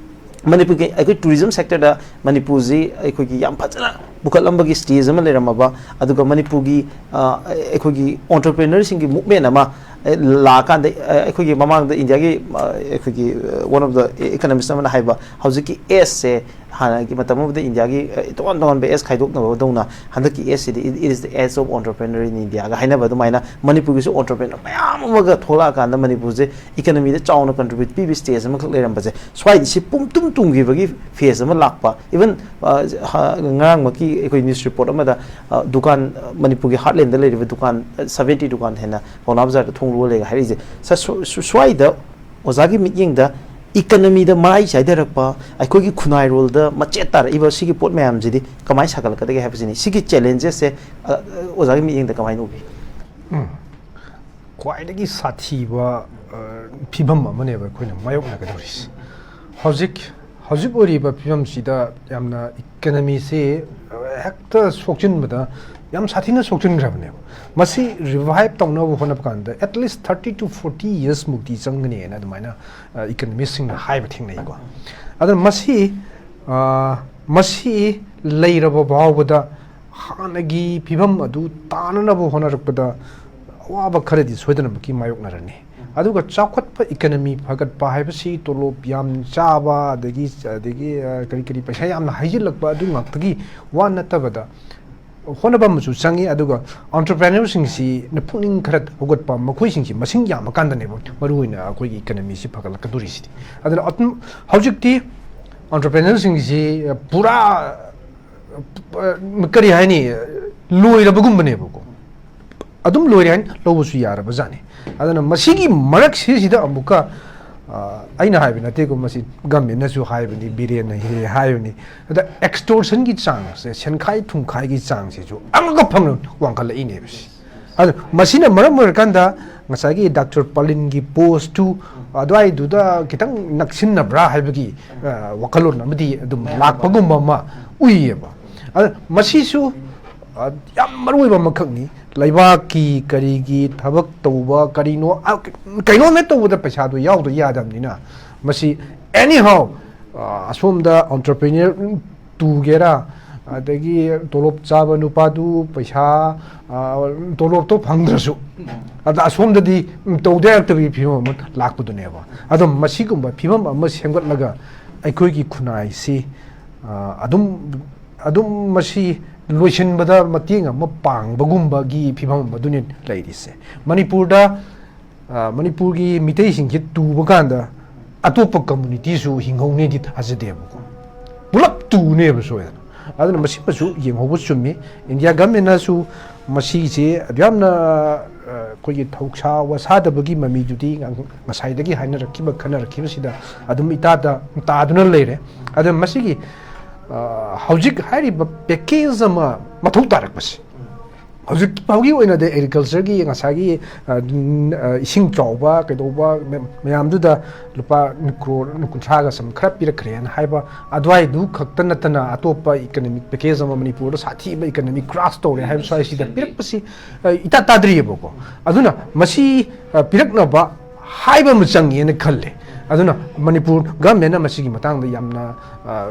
ꯃꯅꯤꯄꯨꯔꯒꯤ ꯑꯩꯈꯣꯏ ꯇꯨꯔꯤꯖꯝ ꯁꯦꯛꯇꯔꯗ ꯃꯅꯤꯄꯨꯔꯁꯤ ꯑꯩꯈꯣꯏꯒꯤ ꯌꯥꯝ ꯐꯖꯅ ꯄꯨꯈꯠꯂꯝꯕꯒꯤ ꯁ꯭ꯇꯦꯖ ꯑꯃ ꯂꯩꯔꯝꯃꯕ, ꯑꯗꯨꯒ ꯃꯅꯤꯄꯨꯔꯒꯤ, ꯑ, ꯑꯩꯈꯣꯏꯒꯤ ꯑꯣꯟꯇꯔꯄ꯭ꯔꯤꯅꯔꯁꯤꯡꯒꯤ ꯃꯨꯞꯃꯦꯟ ꯑꯃ, ꯑ, ꯂꯥꯛꯑꯀꯥꯟꯗ, ꯑ, ꯑꯩꯈꯣꯏꯒꯤ ꯃꯃꯥꯡꯗ ꯏꯟꯗꯤꯌꯥꯒꯤ, ꯑ, ꯑꯩꯈꯣꯏꯒꯤ, ꯑ, ꯋꯥꯟ ꯑꯣꯐ ꯗ ꯏꯀꯅꯣꯃꯤꯁ ꯑꯃꯅ ꯍꯥꯏꯕ, ꯍꯧꯖꯤꯛꯀꯤ ꯑꯦꯁꯁꯦ ꯍꯥꯟꯅꯒꯤ ꯃꯇꯝ ꯑꯃꯗ ꯏꯟꯗꯤꯌꯥꯒꯤ, ꯑ, ꯇꯣꯉꯥꯟ ꯇꯣꯉꯥꯟꯕ ꯑꯦꯁ ꯈꯥꯏꯗꯣꯛꯅꯕꯗꯧꯅ ꯍꯟꯗꯛꯀꯤ ꯑꯦꯁꯁꯤꯗꯤ it is the age of entrepreneur in India ꯒ ꯍꯥꯏꯅꯕ ꯑꯗꯨꯃꯥꯏꯅ ꯃꯅꯤꯄꯨꯔꯒꯤꯁꯨ ꯑꯣꯟꯇꯔꯄ꯭ꯔꯤꯅꯔ ꯃꯌꯥꯝ ꯑꯃꯒ ꯊꯣꯛꯂꯛꯑꯀꯥꯟꯗ ꯃꯅꯤꯄꯨꯔꯁꯦ ꯏꯀꯅꯃꯤꯗ ꯆꯥꯎꯅ ꯀꯟꯇ꯭ꯔꯤꯕ꯭ꯌꯨꯠ ꯄꯤꯕ ꯁ꯭ꯇꯦꯖ ꯑꯃꯈꯛ ꯂꯩꯔꯝꯕꯁꯦ, ꯁ꯭ꯋꯥꯏꯗ ꯁꯤ ꯄꯨꯝꯇꯨꯝ ꯇꯨꯝꯈꯤꯕꯒꯤ ꯐꯦꯖ ꯑꯃ ꯂꯥꯛꯄ꯫ ꯏꯚꯟ, ꯑ, ꯍ-, ꯉꯔꯥꯡꯃꯛꯀꯤ ꯑꯩꯈꯣꯏ ꯅ꯭ꯌꯨꯁ ꯔꯤꯄꯣꯔꯠ ꯑꯃꯗ, ꯑ, ꯗꯨꯀꯥꯟ, ꯑ, ꯃꯅꯤꯄꯨꯔꯒꯤ ꯍꯥꯔꯠꯂꯦꯟꯗ ꯂꯩꯔꯤꯕ ꯗꯨꯀꯥꯟ, ꯑ, ꯁꯚꯦꯟꯇꯤ ꯗꯨꯀꯥꯟ ꯍꯦꯟꯅ ꯄꯥꯎꯅꯥ ꯕꯖꯥꯔꯗ ꯊꯣꯡ ꯂꯣꯜꯂꯦꯒ ꯍꯥꯏꯔꯛꯏꯁꯦ꯫ ꯁ-, ꯁ-, ꯁ꯭ꯋꯥꯏꯗ ꯑꯣꯖꯥꯒꯤ ꯃꯤꯠꯌꯦꯡꯗ ꯏꯀꯅꯃꯤꯗ ꯃꯔꯥꯏ ꯆꯥꯏꯊꯔꯛꯄ, ꯑꯩꯈꯣꯏꯒꯤ ꯈꯨꯟꯅꯥꯏꯔꯣꯜꯗ ꯃꯆꯦꯠ ꯇꯥꯔꯛꯏꯕ ꯁꯤꯒꯤ ꯄꯣꯠ ꯃꯌꯥꯝꯁꯤꯗꯤ ꯀꯃꯥꯏꯅ ꯁꯥꯒꯠꯂꯛꯀꯗꯒꯦ ꯍꯥꯏꯕꯁꯤꯅꯤ꯫ ꯁꯤꯒꯤ ꯆꯦꯂꯦꯟꯖꯦꯁꯁꯦ, ꯑ, ꯑ, ꯑꯣꯖꯥꯒꯤ ꯃꯤꯠꯌꯦꯡꯗ ꯀꯃꯥꯏꯅ ꯎꯕꯤ? ꯈ꯭ꯋꯥꯏꯗꯒꯤ ꯁꯥꯊꯤꯕ, ꯑ, ꯐꯤꯕꯝ ꯑꯃꯅꯦꯕ ꯑꯩꯈꯣꯏꯅ ꯃꯥꯌꯣꯛꯅꯒꯗꯧꯔꯤꯁꯦ꯫ ꯍꯧꯖꯤꯛ ꯍꯧꯖꯤꯛ ꯑꯣꯏꯔꯤꯕ ꯐꯤꯕꯝꯁꯤꯗ ꯌꯥꯝꯅ ꯏꯀꯅꯃꯤꯁꯤ ꯍꯦꯛꯇ ꯁꯣꯛꯆꯤꯟꯕꯗ ꯌꯥꯝ ꯁꯥꯊꯤꯅ ꯁꯣꯛꯆꯤꯟꯈ꯭ꯔꯕꯅꯦꯕ꯫ ꯃꯁꯤ ꯔꯤꯚꯥꯏꯞ ꯇꯧꯅꯕ ꯍꯣꯠꯅꯕ ꯀꯥꯟꯗ at least thirty to forty years ꯃꯨꯛꯇꯤ ꯆꯪꯒꯅꯤꯅ ꯑꯗꯨꯃꯥꯏꯅ ꯏꯀꯅꯃꯤꯁꯁꯤꯡꯅ ꯍꯥꯏꯕ ꯊꯦꯡꯅꯩꯀꯣ꯫ ꯑꯗꯨꯅ ꯃꯁꯤ ꯃꯁꯤ ꯂꯩꯔꯕ ꯐꯥꯎꯕꯗ ꯍꯥꯟꯅꯒꯤ ꯐꯤꯕꯝ ꯑꯗꯨ ꯇꯥꯅꯅꯕ ꯍꯣꯠꯅꯔꯛꯄꯗ ꯑꯋꯥꯕ ꯈꯔꯗꯤ ꯁꯣꯏꯗꯅꯃꯛꯀꯤ ꯃꯥꯌꯣꯛꯅꯔꯅꯤ꯫ ꯑꯗꯨꯒ ꯆꯥꯎꯈꯠꯄ ꯏꯀꯅꯃꯤ ꯐꯒꯠꯄ ꯍꯥꯏꯕꯁꯤ ꯇꯣꯂꯣꯞ ꯌꯥꯝ ꯆꯥꯕ, ꯑꯗꯒꯤ ꯑꯗꯒꯤ ꯀꯔꯤ ꯀꯔꯤ ꯄꯩꯁꯥ ꯌꯥꯝꯅ ꯍꯩꯖꯤꯜꯂꯛꯄ ꯑꯗꯨ ꯉꯥꯛꯇꯒꯤ ꯋꯥ ꯅꯠꯇꯕꯗ ꯍꯣꯠꯅꯕ ꯑꯃꯁꯨ ꯆꯪꯉꯤ꯫ ꯑꯗꯨꯒ entrepreneurꯁꯤꯡꯁꯤꯅ ꯄꯨꯛꯅꯤꯡ ꯈꯔ ꯍꯧꯒꯠꯄ, ꯃꯈꯣꯏꯁꯤꯡꯁꯤ ꯃꯁꯤꯡ ꯌꯥꯝꯃꯀꯥꯟꯗꯅꯦꯕ ꯃꯔꯨꯑꯣꯏꯅ ꯑꯩꯈꯣꯏꯒꯤ ꯏꯀꯅꯃꯤꯁꯤ ꯐꯒꯠꯂꯛꯀꯗꯣꯔꯤꯁꯤꯗꯤ꯫ ꯑꯗꯨꯅ ꯑꯗꯨꯝ ꯍꯧꯖꯤꯛꯇꯤ entrepreneurꯁꯤꯡꯁꯤ ꯄꯨꯔꯥ ꯀꯔꯤ ꯍꯥꯏꯅꯤ, ꯂꯣꯏꯔꯕꯒꯨꯝꯕꯅꯦꯕꯀꯣ꯫ ꯑꯗꯨꯝ ꯂꯣꯏꯔꯦ ꯍꯥꯏꯅ ꯂꯧꯕꯁꯨ ꯌꯥꯔꯕ ꯖꯥꯠꯅꯤ꯫ ꯑꯗꯨꯅ ꯃꯁꯤꯒꯤ ꯃꯔꯛꯁꯤꯁꯤꯗ ꯑꯃꯨꯛꯀ ꯑꯩꯅ ꯍꯥꯏꯕ ꯅꯠꯇꯦꯀꯣ, ꯃꯁꯤ ꯒꯃꯦꯟꯅꯁꯨ ꯍꯥꯏꯕꯅꯤ, ꯕꯤꯔꯦꯟꯅ ꯍꯦꯛ ꯍꯦꯛ ꯍꯥꯏꯕꯅꯤ꯫ ꯑꯗ extortionꯒꯤ ꯆꯥꯡꯁꯦ, ꯁꯦꯟꯈꯥꯏ ꯊꯨꯝꯈꯥꯏꯒꯤ ꯆꯥꯡꯁꯤꯁꯨ ꯑꯃꯒ ꯐꯪꯅ ꯋꯥꯡꯈꯠꯂꯛꯏꯅꯦꯕ ꯁꯤ꯫ ꯑꯗꯨ ꯃꯁꯤꯅ ꯃꯔꯝ ꯑꯣꯏꯔꯀꯥꯟꯗ ꯉꯁꯥꯏꯒꯤ ꯗꯥꯛꯇꯔ ꯄꯥꯂꯤꯟꯒꯤ ꯄꯣꯁꯇꯨ ꯑꯗꯨꯋꯥꯏꯗꯨꯗ ꯈꯤꯇꯪ ꯅꯛꯁꯤꯟꯅꯕ꯭ꯔꯥ ꯍꯥꯏꯕꯒꯤ ꯋꯥꯈꯜꯂꯣꯟ ꯑꯃꯗꯤ ꯑꯗꯨꯝ ꯂꯥꯛꯄꯒꯨꯝꯕ ꯑꯃ ꯎꯏꯌꯦꯕ꯫ ꯑꯗ ꯃꯁꯤꯁꯨ ꯌꯥꯝ ꯃꯔꯨ ꯑꯣꯏꯕ ꯑꯃꯈꯛꯅꯤ꯫ ꯂꯩꯕꯥꯛꯀꯤ ꯀꯔꯤꯒꯤ ꯊꯕꯛ ꯇꯧꯕ ꯀꯔꯤꯅꯣ, ꯀꯩꯅꯣꯝ ꯍꯦꯛ ꯇꯧꯕꯗ ꯄꯩꯁꯥꯗꯣ ꯌꯥꯎꯗ ꯌꯥꯗꯕꯅꯤꯅ ꯃꯁꯤ anyhow ꯑꯁꯣꯝꯗ entrepreneur ꯇꯨꯒꯦꯔꯥ, ꯑꯗꯒꯤ ꯇꯣꯂꯣꯞ ꯆꯥꯕ ꯅꯨꯄꯥꯗꯨ ꯄꯩꯁꯥ ꯇꯣꯂꯣꯞꯇꯣ ꯐꯪꯗ꯭ꯔꯁꯨ ꯑꯗ ꯑꯁꯣꯝꯗꯗꯤ ꯇꯧꯗ ꯌꯥꯔꯛꯇꯕꯒꯤ ꯐꯤꯕꯝ ꯑꯃ ꯂꯥꯛꯄꯗꯨꯅꯦꯕ꯫ ꯑꯗꯣ ꯃꯁꯤꯒꯨꯝꯕ ꯐꯤꯕꯝ ꯑꯃ ꯁꯦꯝꯒꯠꯂꯒ ꯑꯩꯈꯣꯏꯒꯤ ꯈꯨꯟꯅꯥꯏꯁꯤ ꯑꯗꯨꯝ ꯑꯗꯨꯝ ꯃꯁꯤ ꯂꯣꯏꯁꯤꯟꯕꯗ ꯃꯇꯦꯡ ꯑꯃ ꯄꯥꯡꯕꯒꯨꯝꯕꯒꯤ ꯐꯤꯕꯝ ꯑꯃꯗꯨꯅꯤ ꯂꯩꯔꯤꯁꯦ꯫ ꯃꯅꯤꯄꯨꯔꯗ ꯃꯅꯤꯄꯨꯔꯒꯤ ꯃꯤꯇꯩꯁꯤꯡꯁꯦ ꯇꯨꯕ ꯀꯥꯟꯗ ꯑꯇꯣꯞꯄ communityꯁꯨ ꯍꯤꯡꯍꯧꯅꯤꯗꯤ ꯊꯥꯖꯗꯦꯕꯀꯣ꯫ ꯄꯨꯂꯞ ꯇꯨꯅꯦꯕ ꯁꯣꯏꯗꯅ꯫ ꯑꯗꯨꯅ ꯃꯁꯤꯃꯁꯨ ꯌꯦꯡꯍꯧꯕ ꯆꯨꯝꯃꯤ꯫ ꯏꯟꯗꯤꯌꯥ ꯒꯃꯦꯟꯅꯁꯨ ꯃꯁꯤꯁꯦ ꯑꯗꯨ ꯌꯥꯝꯅ ꯑꯩꯈꯣꯏꯒꯤ ꯊꯧꯁꯥ ꯋꯥꯁꯥꯗꯕꯒꯤ ꯃꯃꯤꯗꯨꯗꯤ ꯉꯁꯥꯏꯗꯒꯤ ꯍꯥꯏꯅꯔꯛꯈꯤꯕ ꯈꯟꯅꯔꯛꯈꯤꯕꯁꯤꯗ ꯑꯗꯨꯝ ꯏꯇꯥꯗ ꯇꯥꯗꯨꯅ ꯂꯩꯔꯦ꯫ ꯑꯗꯨꯅ ꯃꯁꯤꯒꯤ ꯍꯧꯖꯤꯛ ꯍꯥꯏꯔꯤꯕ package ꯑꯃ ꯃꯊꯧ ꯇꯥꯔꯛꯄꯁꯦ ꯍꯧꯖꯤꯛ ꯐꯥꯎꯒꯤ ꯑꯣꯏꯅꯗꯤ ꯑꯦꯒ꯭ꯔꯤꯀꯜꯆꯔꯒꯤ ꯉꯁꯥꯏꯒꯤ, ꯑ, ꯏꯁꯤꯡ ꯆꯥꯎꯕ ꯀꯩꯗꯧꯕ ꯃꯌꯥꯝꯗꯨꯗ ꯂꯨꯄꯥ ꯀ꯭ꯔꯣꯔ ꯀꯨꯟꯊ꯭ꯔꯥꯒ ꯁꯝ ꯈꯔ ꯄꯤꯔꯛꯈ꯭ꯔꯦꯅ ꯍꯥꯏꯕ ꯑꯗꯨꯋꯥꯏꯗꯨ ꯈꯛꯇ ꯅꯠꯇꯅ ꯑꯇꯣꯞꯄ ꯏꯀꯅꯣꯃꯤꯛ ꯄꯦꯀꯦꯖ ꯑꯃ ꯃꯅꯤꯄꯨꯔꯗ ꯁꯥꯊꯤꯕ ꯏꯀꯅꯣꯃꯤꯛ ꯀ꯭ꯔꯥꯁ ꯇꯧꯔꯦ ꯍꯥꯏꯕ ꯁ꯭ꯋꯥꯏꯁꯤꯗ ꯄꯤꯔꯛꯄꯁꯤ, ꯑ, ꯏꯇꯥ ꯇꯥꯗ꯭ꯔꯤꯑꯕꯀꯣ꯫ ꯑꯗꯨꯅ ꯃꯁꯤ, ꯑ, ꯄꯤꯔꯛꯅꯕ ꯍꯥꯏꯕ ꯑꯃ ꯆꯪꯉꯦꯅ ꯈꯜꯂꯦ꯫ ꯑꯗꯨꯅ ꯃꯅꯤꯄꯨꯔ ꯒꯚꯔꯟꯃꯦꯟꯅ ꯃꯁꯤꯒꯤ ꯃꯇꯥꯡꯗ ꯌꯥꯝꯅ, ꯑ,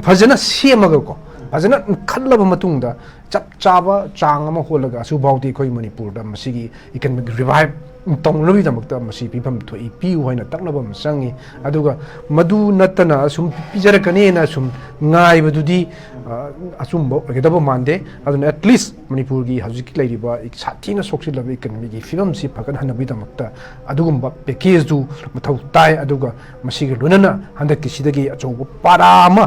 ꯐꯖꯅ ꯁꯦꯝꯃꯒꯀꯣ, ꯐꯖꯅ ꯈꯜꯂꯕ ꯃꯇꯨꯡꯗ ꯆꯞ ꯆꯥꯕ ꯆꯥꯡ ꯑꯃ ꯍꯣꯠꯂꯒ ꯑꯁꯨꯐꯥꯎꯗꯤ ꯑꯩꯈꯣꯏ ꯃꯅꯤꯄꯨꯔꯗ ꯃꯁꯤꯒꯤ ꯏꯀꯅꯣꯃꯤꯛ ꯔꯤꯚꯥꯏꯚ ꯇꯧꯅꯕꯒꯤꯗꯃꯛꯇ ꯃꯁꯤ ꯄꯤꯐꯝ ꯊꯣꯛꯏ, ꯄꯤꯌꯨ ꯍꯥꯏꯅ ꯇꯛꯅꯕ ꯑꯃ ꯆꯪꯉꯤ꯫ ꯑꯗꯨꯒ ꯃꯗꯨ ꯅꯠꯇꯅ ꯑꯁꯨꯝ ꯄꯤꯖꯔꯛꯀꯅꯤꯅ ꯁꯨꯝ ꯉꯥꯏꯕꯗꯨꯗꯤ, ꯑ, ꯑꯆꯨꯝꯕ ꯑꯣꯏꯒꯗꯕ ꯃꯥꯟꯗꯦ꯫ ꯑꯗꯨꯅ at least ꯃꯅꯤꯄꯨꯔꯒꯤ ꯍꯧꯖꯤꯛ ꯂꯩꯔꯤꯕ ꯁꯥꯊꯤꯅ ꯁꯣꯛꯆꯤꯜꯂꯕ ꯏꯀꯅꯣꯃꯤꯒꯤ ꯐꯤꯕꯝꯁꯤ ꯐꯒꯠꯍꯟꯅꯕꯒꯤꯗꯃꯛꯇ ꯑꯗꯨꯒꯨꯝꯕ ꯄꯦꯀꯦꯖꯇꯨ ꯃꯊꯧ ꯇꯥꯏ꯫ ꯑꯗꯨꯒ ꯃꯁꯤꯒ ꯂꯣꯏꯅꯅ ꯍꯟꯗꯛꯀꯤꯁꯤꯗꯒꯤ ꯑꯆꯧꯕ ꯄꯥꯔꯥ ꯑꯃ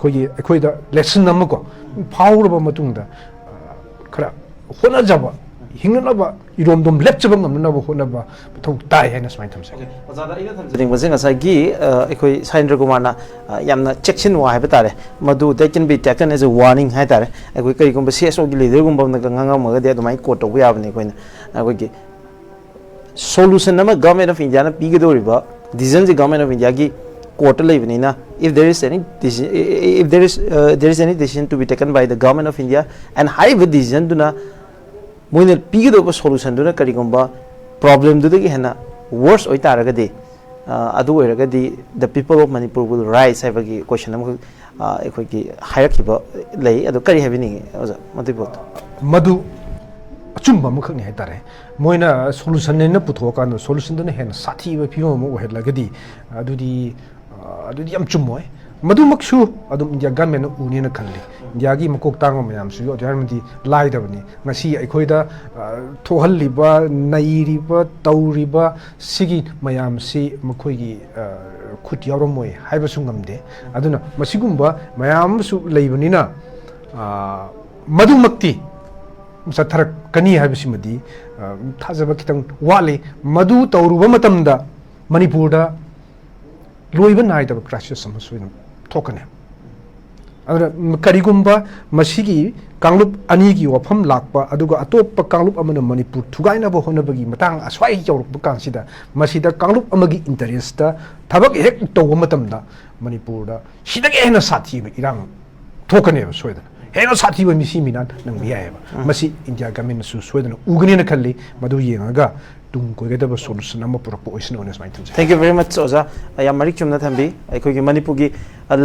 ꯑꯩꯈꯣꯏꯒꯤ, ꯑꯩꯈꯣꯏꯗ ꯂꯦꯁꯟ ꯑꯃꯀꯣ ꯐꯥꯎꯔꯕ ꯃꯇꯨꯡꯗ, ꯑ, ꯈꯔ ꯍꯣꯠꯅꯖꯕ, ꯍꯤꯡꯅꯅꯕ, ꯏꯔꯣꯝꯗꯣꯝ ꯂꯦꯞꯆꯕ ꯉꯝꯅꯅꯕ ꯍꯣꯠꯅꯕ ꯃꯊꯧ ꯇꯥꯏ ꯍꯥꯏꯅ ꯁꯨꯃꯥꯏꯅ ꯊꯝꯖꯒꯦ꯫ ꯑꯣꯀꯦ, ꯑꯣꯖꯥꯗ ꯑꯩꯅ ꯊꯝꯖꯅꯤꯡꯕꯁꯦ ꯉꯁꯥꯏꯒꯤ, ꯑ, ꯑꯩꯈꯣꯏ ꯁꯥꯏꯟꯗ꯭ꯔ ꯀꯨꯃꯥꯔꯅ, ꯑ, ꯌꯥꯝꯅ ꯆꯦꯛꯁꯤꯟ ꯋꯥ ꯍꯥꯏꯕ ꯇꯥꯔꯦ, ꯃꯗꯨ that can be taken as a warning ꯍꯥꯏ ꯇꯥꯔꯦ꯫ ꯑꯩꯈꯣꯏ ꯀꯔꯤꯒꯨꯝꯕ ꯁꯤ ꯑꯦꯁ ꯑꯣꯒꯤ ꯂꯤꯗꯔꯒꯨꯝꯕ ꯑꯃꯅꯒ ꯉꯥꯡꯉꯝꯃꯒꯗꯤ ꯑꯗꯨꯃꯥꯏꯅ ꯀꯣꯠ ꯇꯧꯕ ꯌꯥꯕꯅꯤ꯫ ꯑꯩꯈꯣꯏꯅ ꯑꯩꯈꯣꯏꯒꯤ ꯁꯣꯂꯨꯁꯟ ꯑꯃ ꯒꯚꯔꯟꯃꯦꯟ ꯑꯣꯐ ꯏꯟꯗꯤꯌꯥꯅ ꯄꯤꯒꯗꯧꯔꯤꯕ ꯗꯤꯁꯤꯖꯟꯁꯤ ꯒꯚꯔꯟꯃꯦꯟ ꯑꯣꯐ ꯏꯟꯗꯤꯌꯥꯒꯤ ꯀꯣꯔꯠꯇ ꯂꯩꯕꯅꯤꯅ, if there is any deci-, if there is, uh, there is any decision to be taken by the government of India, and ꯍꯥꯏꯔꯤꯕ ꯗꯤꯁꯤꯖꯟꯗꯨꯅ ꯃꯣꯏꯅ ꯄꯤꯒꯗꯧꯕ ꯁꯣꯂꯨꯁꯟꯗꯨꯅ ꯀꯔꯤꯒꯨꯝꯕ ꯄ꯭ꯔꯣꯕ꯭ꯂꯦꯝꯗꯨꯗꯒꯤ ꯍꯦꯟꯅ ꯋꯔꯁ ꯑꯣꯏꯇꯥꯔꯒꯗꯤ, ꯑ, ꯑꯗꯨ ꯑꯣꯏꯔꯒꯗꯤ the people of Manipur will rise ꯍꯥꯏꯕꯒꯤ ꯀꯣꯏꯁꯟ ꯑꯃꯈꯛ, ꯑ, ꯑꯩꯈꯣꯏꯒꯤ ꯍꯥꯏꯔꯛꯈꯤꯕ ꯂꯩ꯫ ꯑꯗꯨ ꯀꯔꯤ ꯍꯥꯏꯕꯤꯅꯤꯡꯉꯤ, ꯑꯣꯖꯥ, ꯃꯗꯨꯒꯤ ꯄꯣꯠꯇꯣ? ꯃꯗꯨ ꯑꯆꯨꯝꯕ ꯑꯃꯈꯛꯅꯤ ꯍꯥꯏꯇꯥꯔꯦ꯫ ꯃꯣꯏꯅ ꯁꯣꯂꯨꯁꯟ ꯍꯥꯏꯅ ꯄꯨꯊꯣꯛꯑꯀꯥꯟꯗ ꯁꯣꯂꯨꯁꯟꯗꯨꯅ ꯍꯦꯟꯅ ꯁꯥꯊꯤꯕ ꯐꯤꯕꯝ ꯑꯃ ꯑꯣꯏꯍꯜꯂꯒꯗꯤ, ꯑꯗꯨꯗꯤ, ꯑ, ꯑꯗꯨꯗꯤ ꯌꯥꯝ ꯆꯨꯝꯃꯣꯏ꯫ ꯃꯗꯨꯃꯛꯁꯨ ꯑꯗꯨꯝ ꯏꯟꯗꯤꯌꯥ ꯒꯚꯔꯟꯃꯦꯟꯅ ꯎꯅꯤꯅ ꯈꯜꯂꯤ꯫ ꯏꯟꯗꯤꯌꯥꯒꯤ ꯃꯀꯣꯛ ꯇꯥꯡꯕ ꯃꯌꯥꯝꯁꯤꯁꯨ ꯑꯗꯨꯛꯀꯤ ꯃꯇꯤꯛ ꯂꯥꯏꯗꯕꯅꯤ꯫ ꯉꯁꯤ ꯑꯩꯈꯣꯏꯗ, ꯑ, ꯊꯣꯛꯍꯜꯂꯤꯕ, ꯅꯩꯔꯤꯕ, ꯇꯧꯔꯤꯕ ꯁꯤꯒꯤ ꯃꯌꯥꯝꯁꯤ ꯃꯈꯣꯏꯒꯤ, ꯑ, ꯈꯨꯠ ꯌꯥꯎꯔꯝꯃꯣꯏ ꯍꯥꯏꯕꯁꯨ ꯉꯝꯗꯦ꯫ ꯑꯗꯨꯅ ꯃꯁꯤꯒꯨꯝꯕ ꯃꯌꯥꯝ ꯑꯃꯁꯨ ꯂꯩꯕꯅꯤꯅ, ꯑ, ꯃꯗꯨꯃꯛꯇꯤ ꯆꯠꯊꯔꯛꯀꯅꯤ ꯍꯥꯏꯕꯁꯤꯃꯗꯤ, ꯑ, ꯊꯥꯖꯕ ꯈꯤꯇꯪ ꯋꯥꯠꯂꯤ꯫ ꯃꯗꯨ ꯇꯧꯔꯨꯕ ꯃꯇꯝꯗ ꯃꯅꯤꯄꯨꯔꯗ ꯂꯣꯏꯕ ꯅꯥꯏꯗꯕ ꯀ꯭ꯔꯥꯏꯁꯤꯁ ꯑꯃ ꯁꯣꯏꯗꯅ ꯊꯣꯛꯀꯅꯤ꯫ ꯑꯗꯨꯅ ꯀꯔꯤꯒꯨꯝꯕ ꯃꯁꯤꯒꯤ ꯀꯥꯡꯂꯨꯞ ꯑꯅꯤꯒꯤ ꯋꯥꯐꯝ ꯂꯥꯛꯄ, ꯑꯗꯨꯒ ꯑꯇꯣꯞꯄ ꯀꯥꯡꯂꯨꯞ ꯑꯃꯅ ꯃꯅꯤꯄꯨꯔ ꯊꯨꯒꯥꯏꯅꯕ ꯍꯣꯠꯅꯕꯒꯤ ꯃꯇꯥꯡ ꯑꯁ꯭ꯋꯥꯏ ꯌꯧꯔꯛꯄ ꯀꯥꯟꯁꯤꯗ, ꯃꯁꯤꯗ ꯀꯥꯡꯂꯨꯞ ꯑꯃꯒꯤ ꯏꯟꯇꯔꯦꯁꯇ ꯊꯕꯛ ꯍꯦꯛ ꯇꯧꯕ ꯃꯇꯝꯗ ꯃꯅꯤꯄꯨꯔꯗ ꯁꯤꯗꯒꯤ ꯍꯦꯟꯅ ꯁꯥꯊꯤꯕ ꯏꯔꯥꯡ ꯊꯣꯛꯀꯅꯦꯕ ꯁꯣꯏꯗꯅ꯫ ꯍꯦꯟꯅ ꯁꯥꯊꯤꯕ ꯃꯤꯁꯤ ꯃꯤꯅꯥ ꯅꯪꯕ ꯌꯥꯏꯑꯕ꯫ ꯃꯁꯤ ꯏꯟꯗꯤꯌꯥ ꯒꯃꯦꯟꯅꯁꯨ ꯁꯣꯏꯗꯅ ꯎꯒꯅꯦꯅ ꯈꯜꯂꯤ꯫ ꯃꯗꯨ ꯌꯦꯡꯉꯒ ꯇꯨꯡ ꯀꯣꯏꯒꯗꯕ ꯁꯣꯂꯨꯁꯟ ꯑꯃ ꯄꯨꯔꯛꯄ ꯑꯣꯏꯁꯅꯨꯅ ꯁꯨꯃꯥꯏꯅ ꯊꯝꯖꯩ꯫ Thank you very much, ꯑꯣꯖꯥ꯫ ꯌꯥꯝ ꯃꯔꯤꯛ ꯆꯨꯝꯅ ꯊꯝꯕꯤ꯫ ꯑꯩꯈꯣꯏꯒꯤ ꯃꯅꯤꯄꯨꯔꯒꯤ, ꯑ,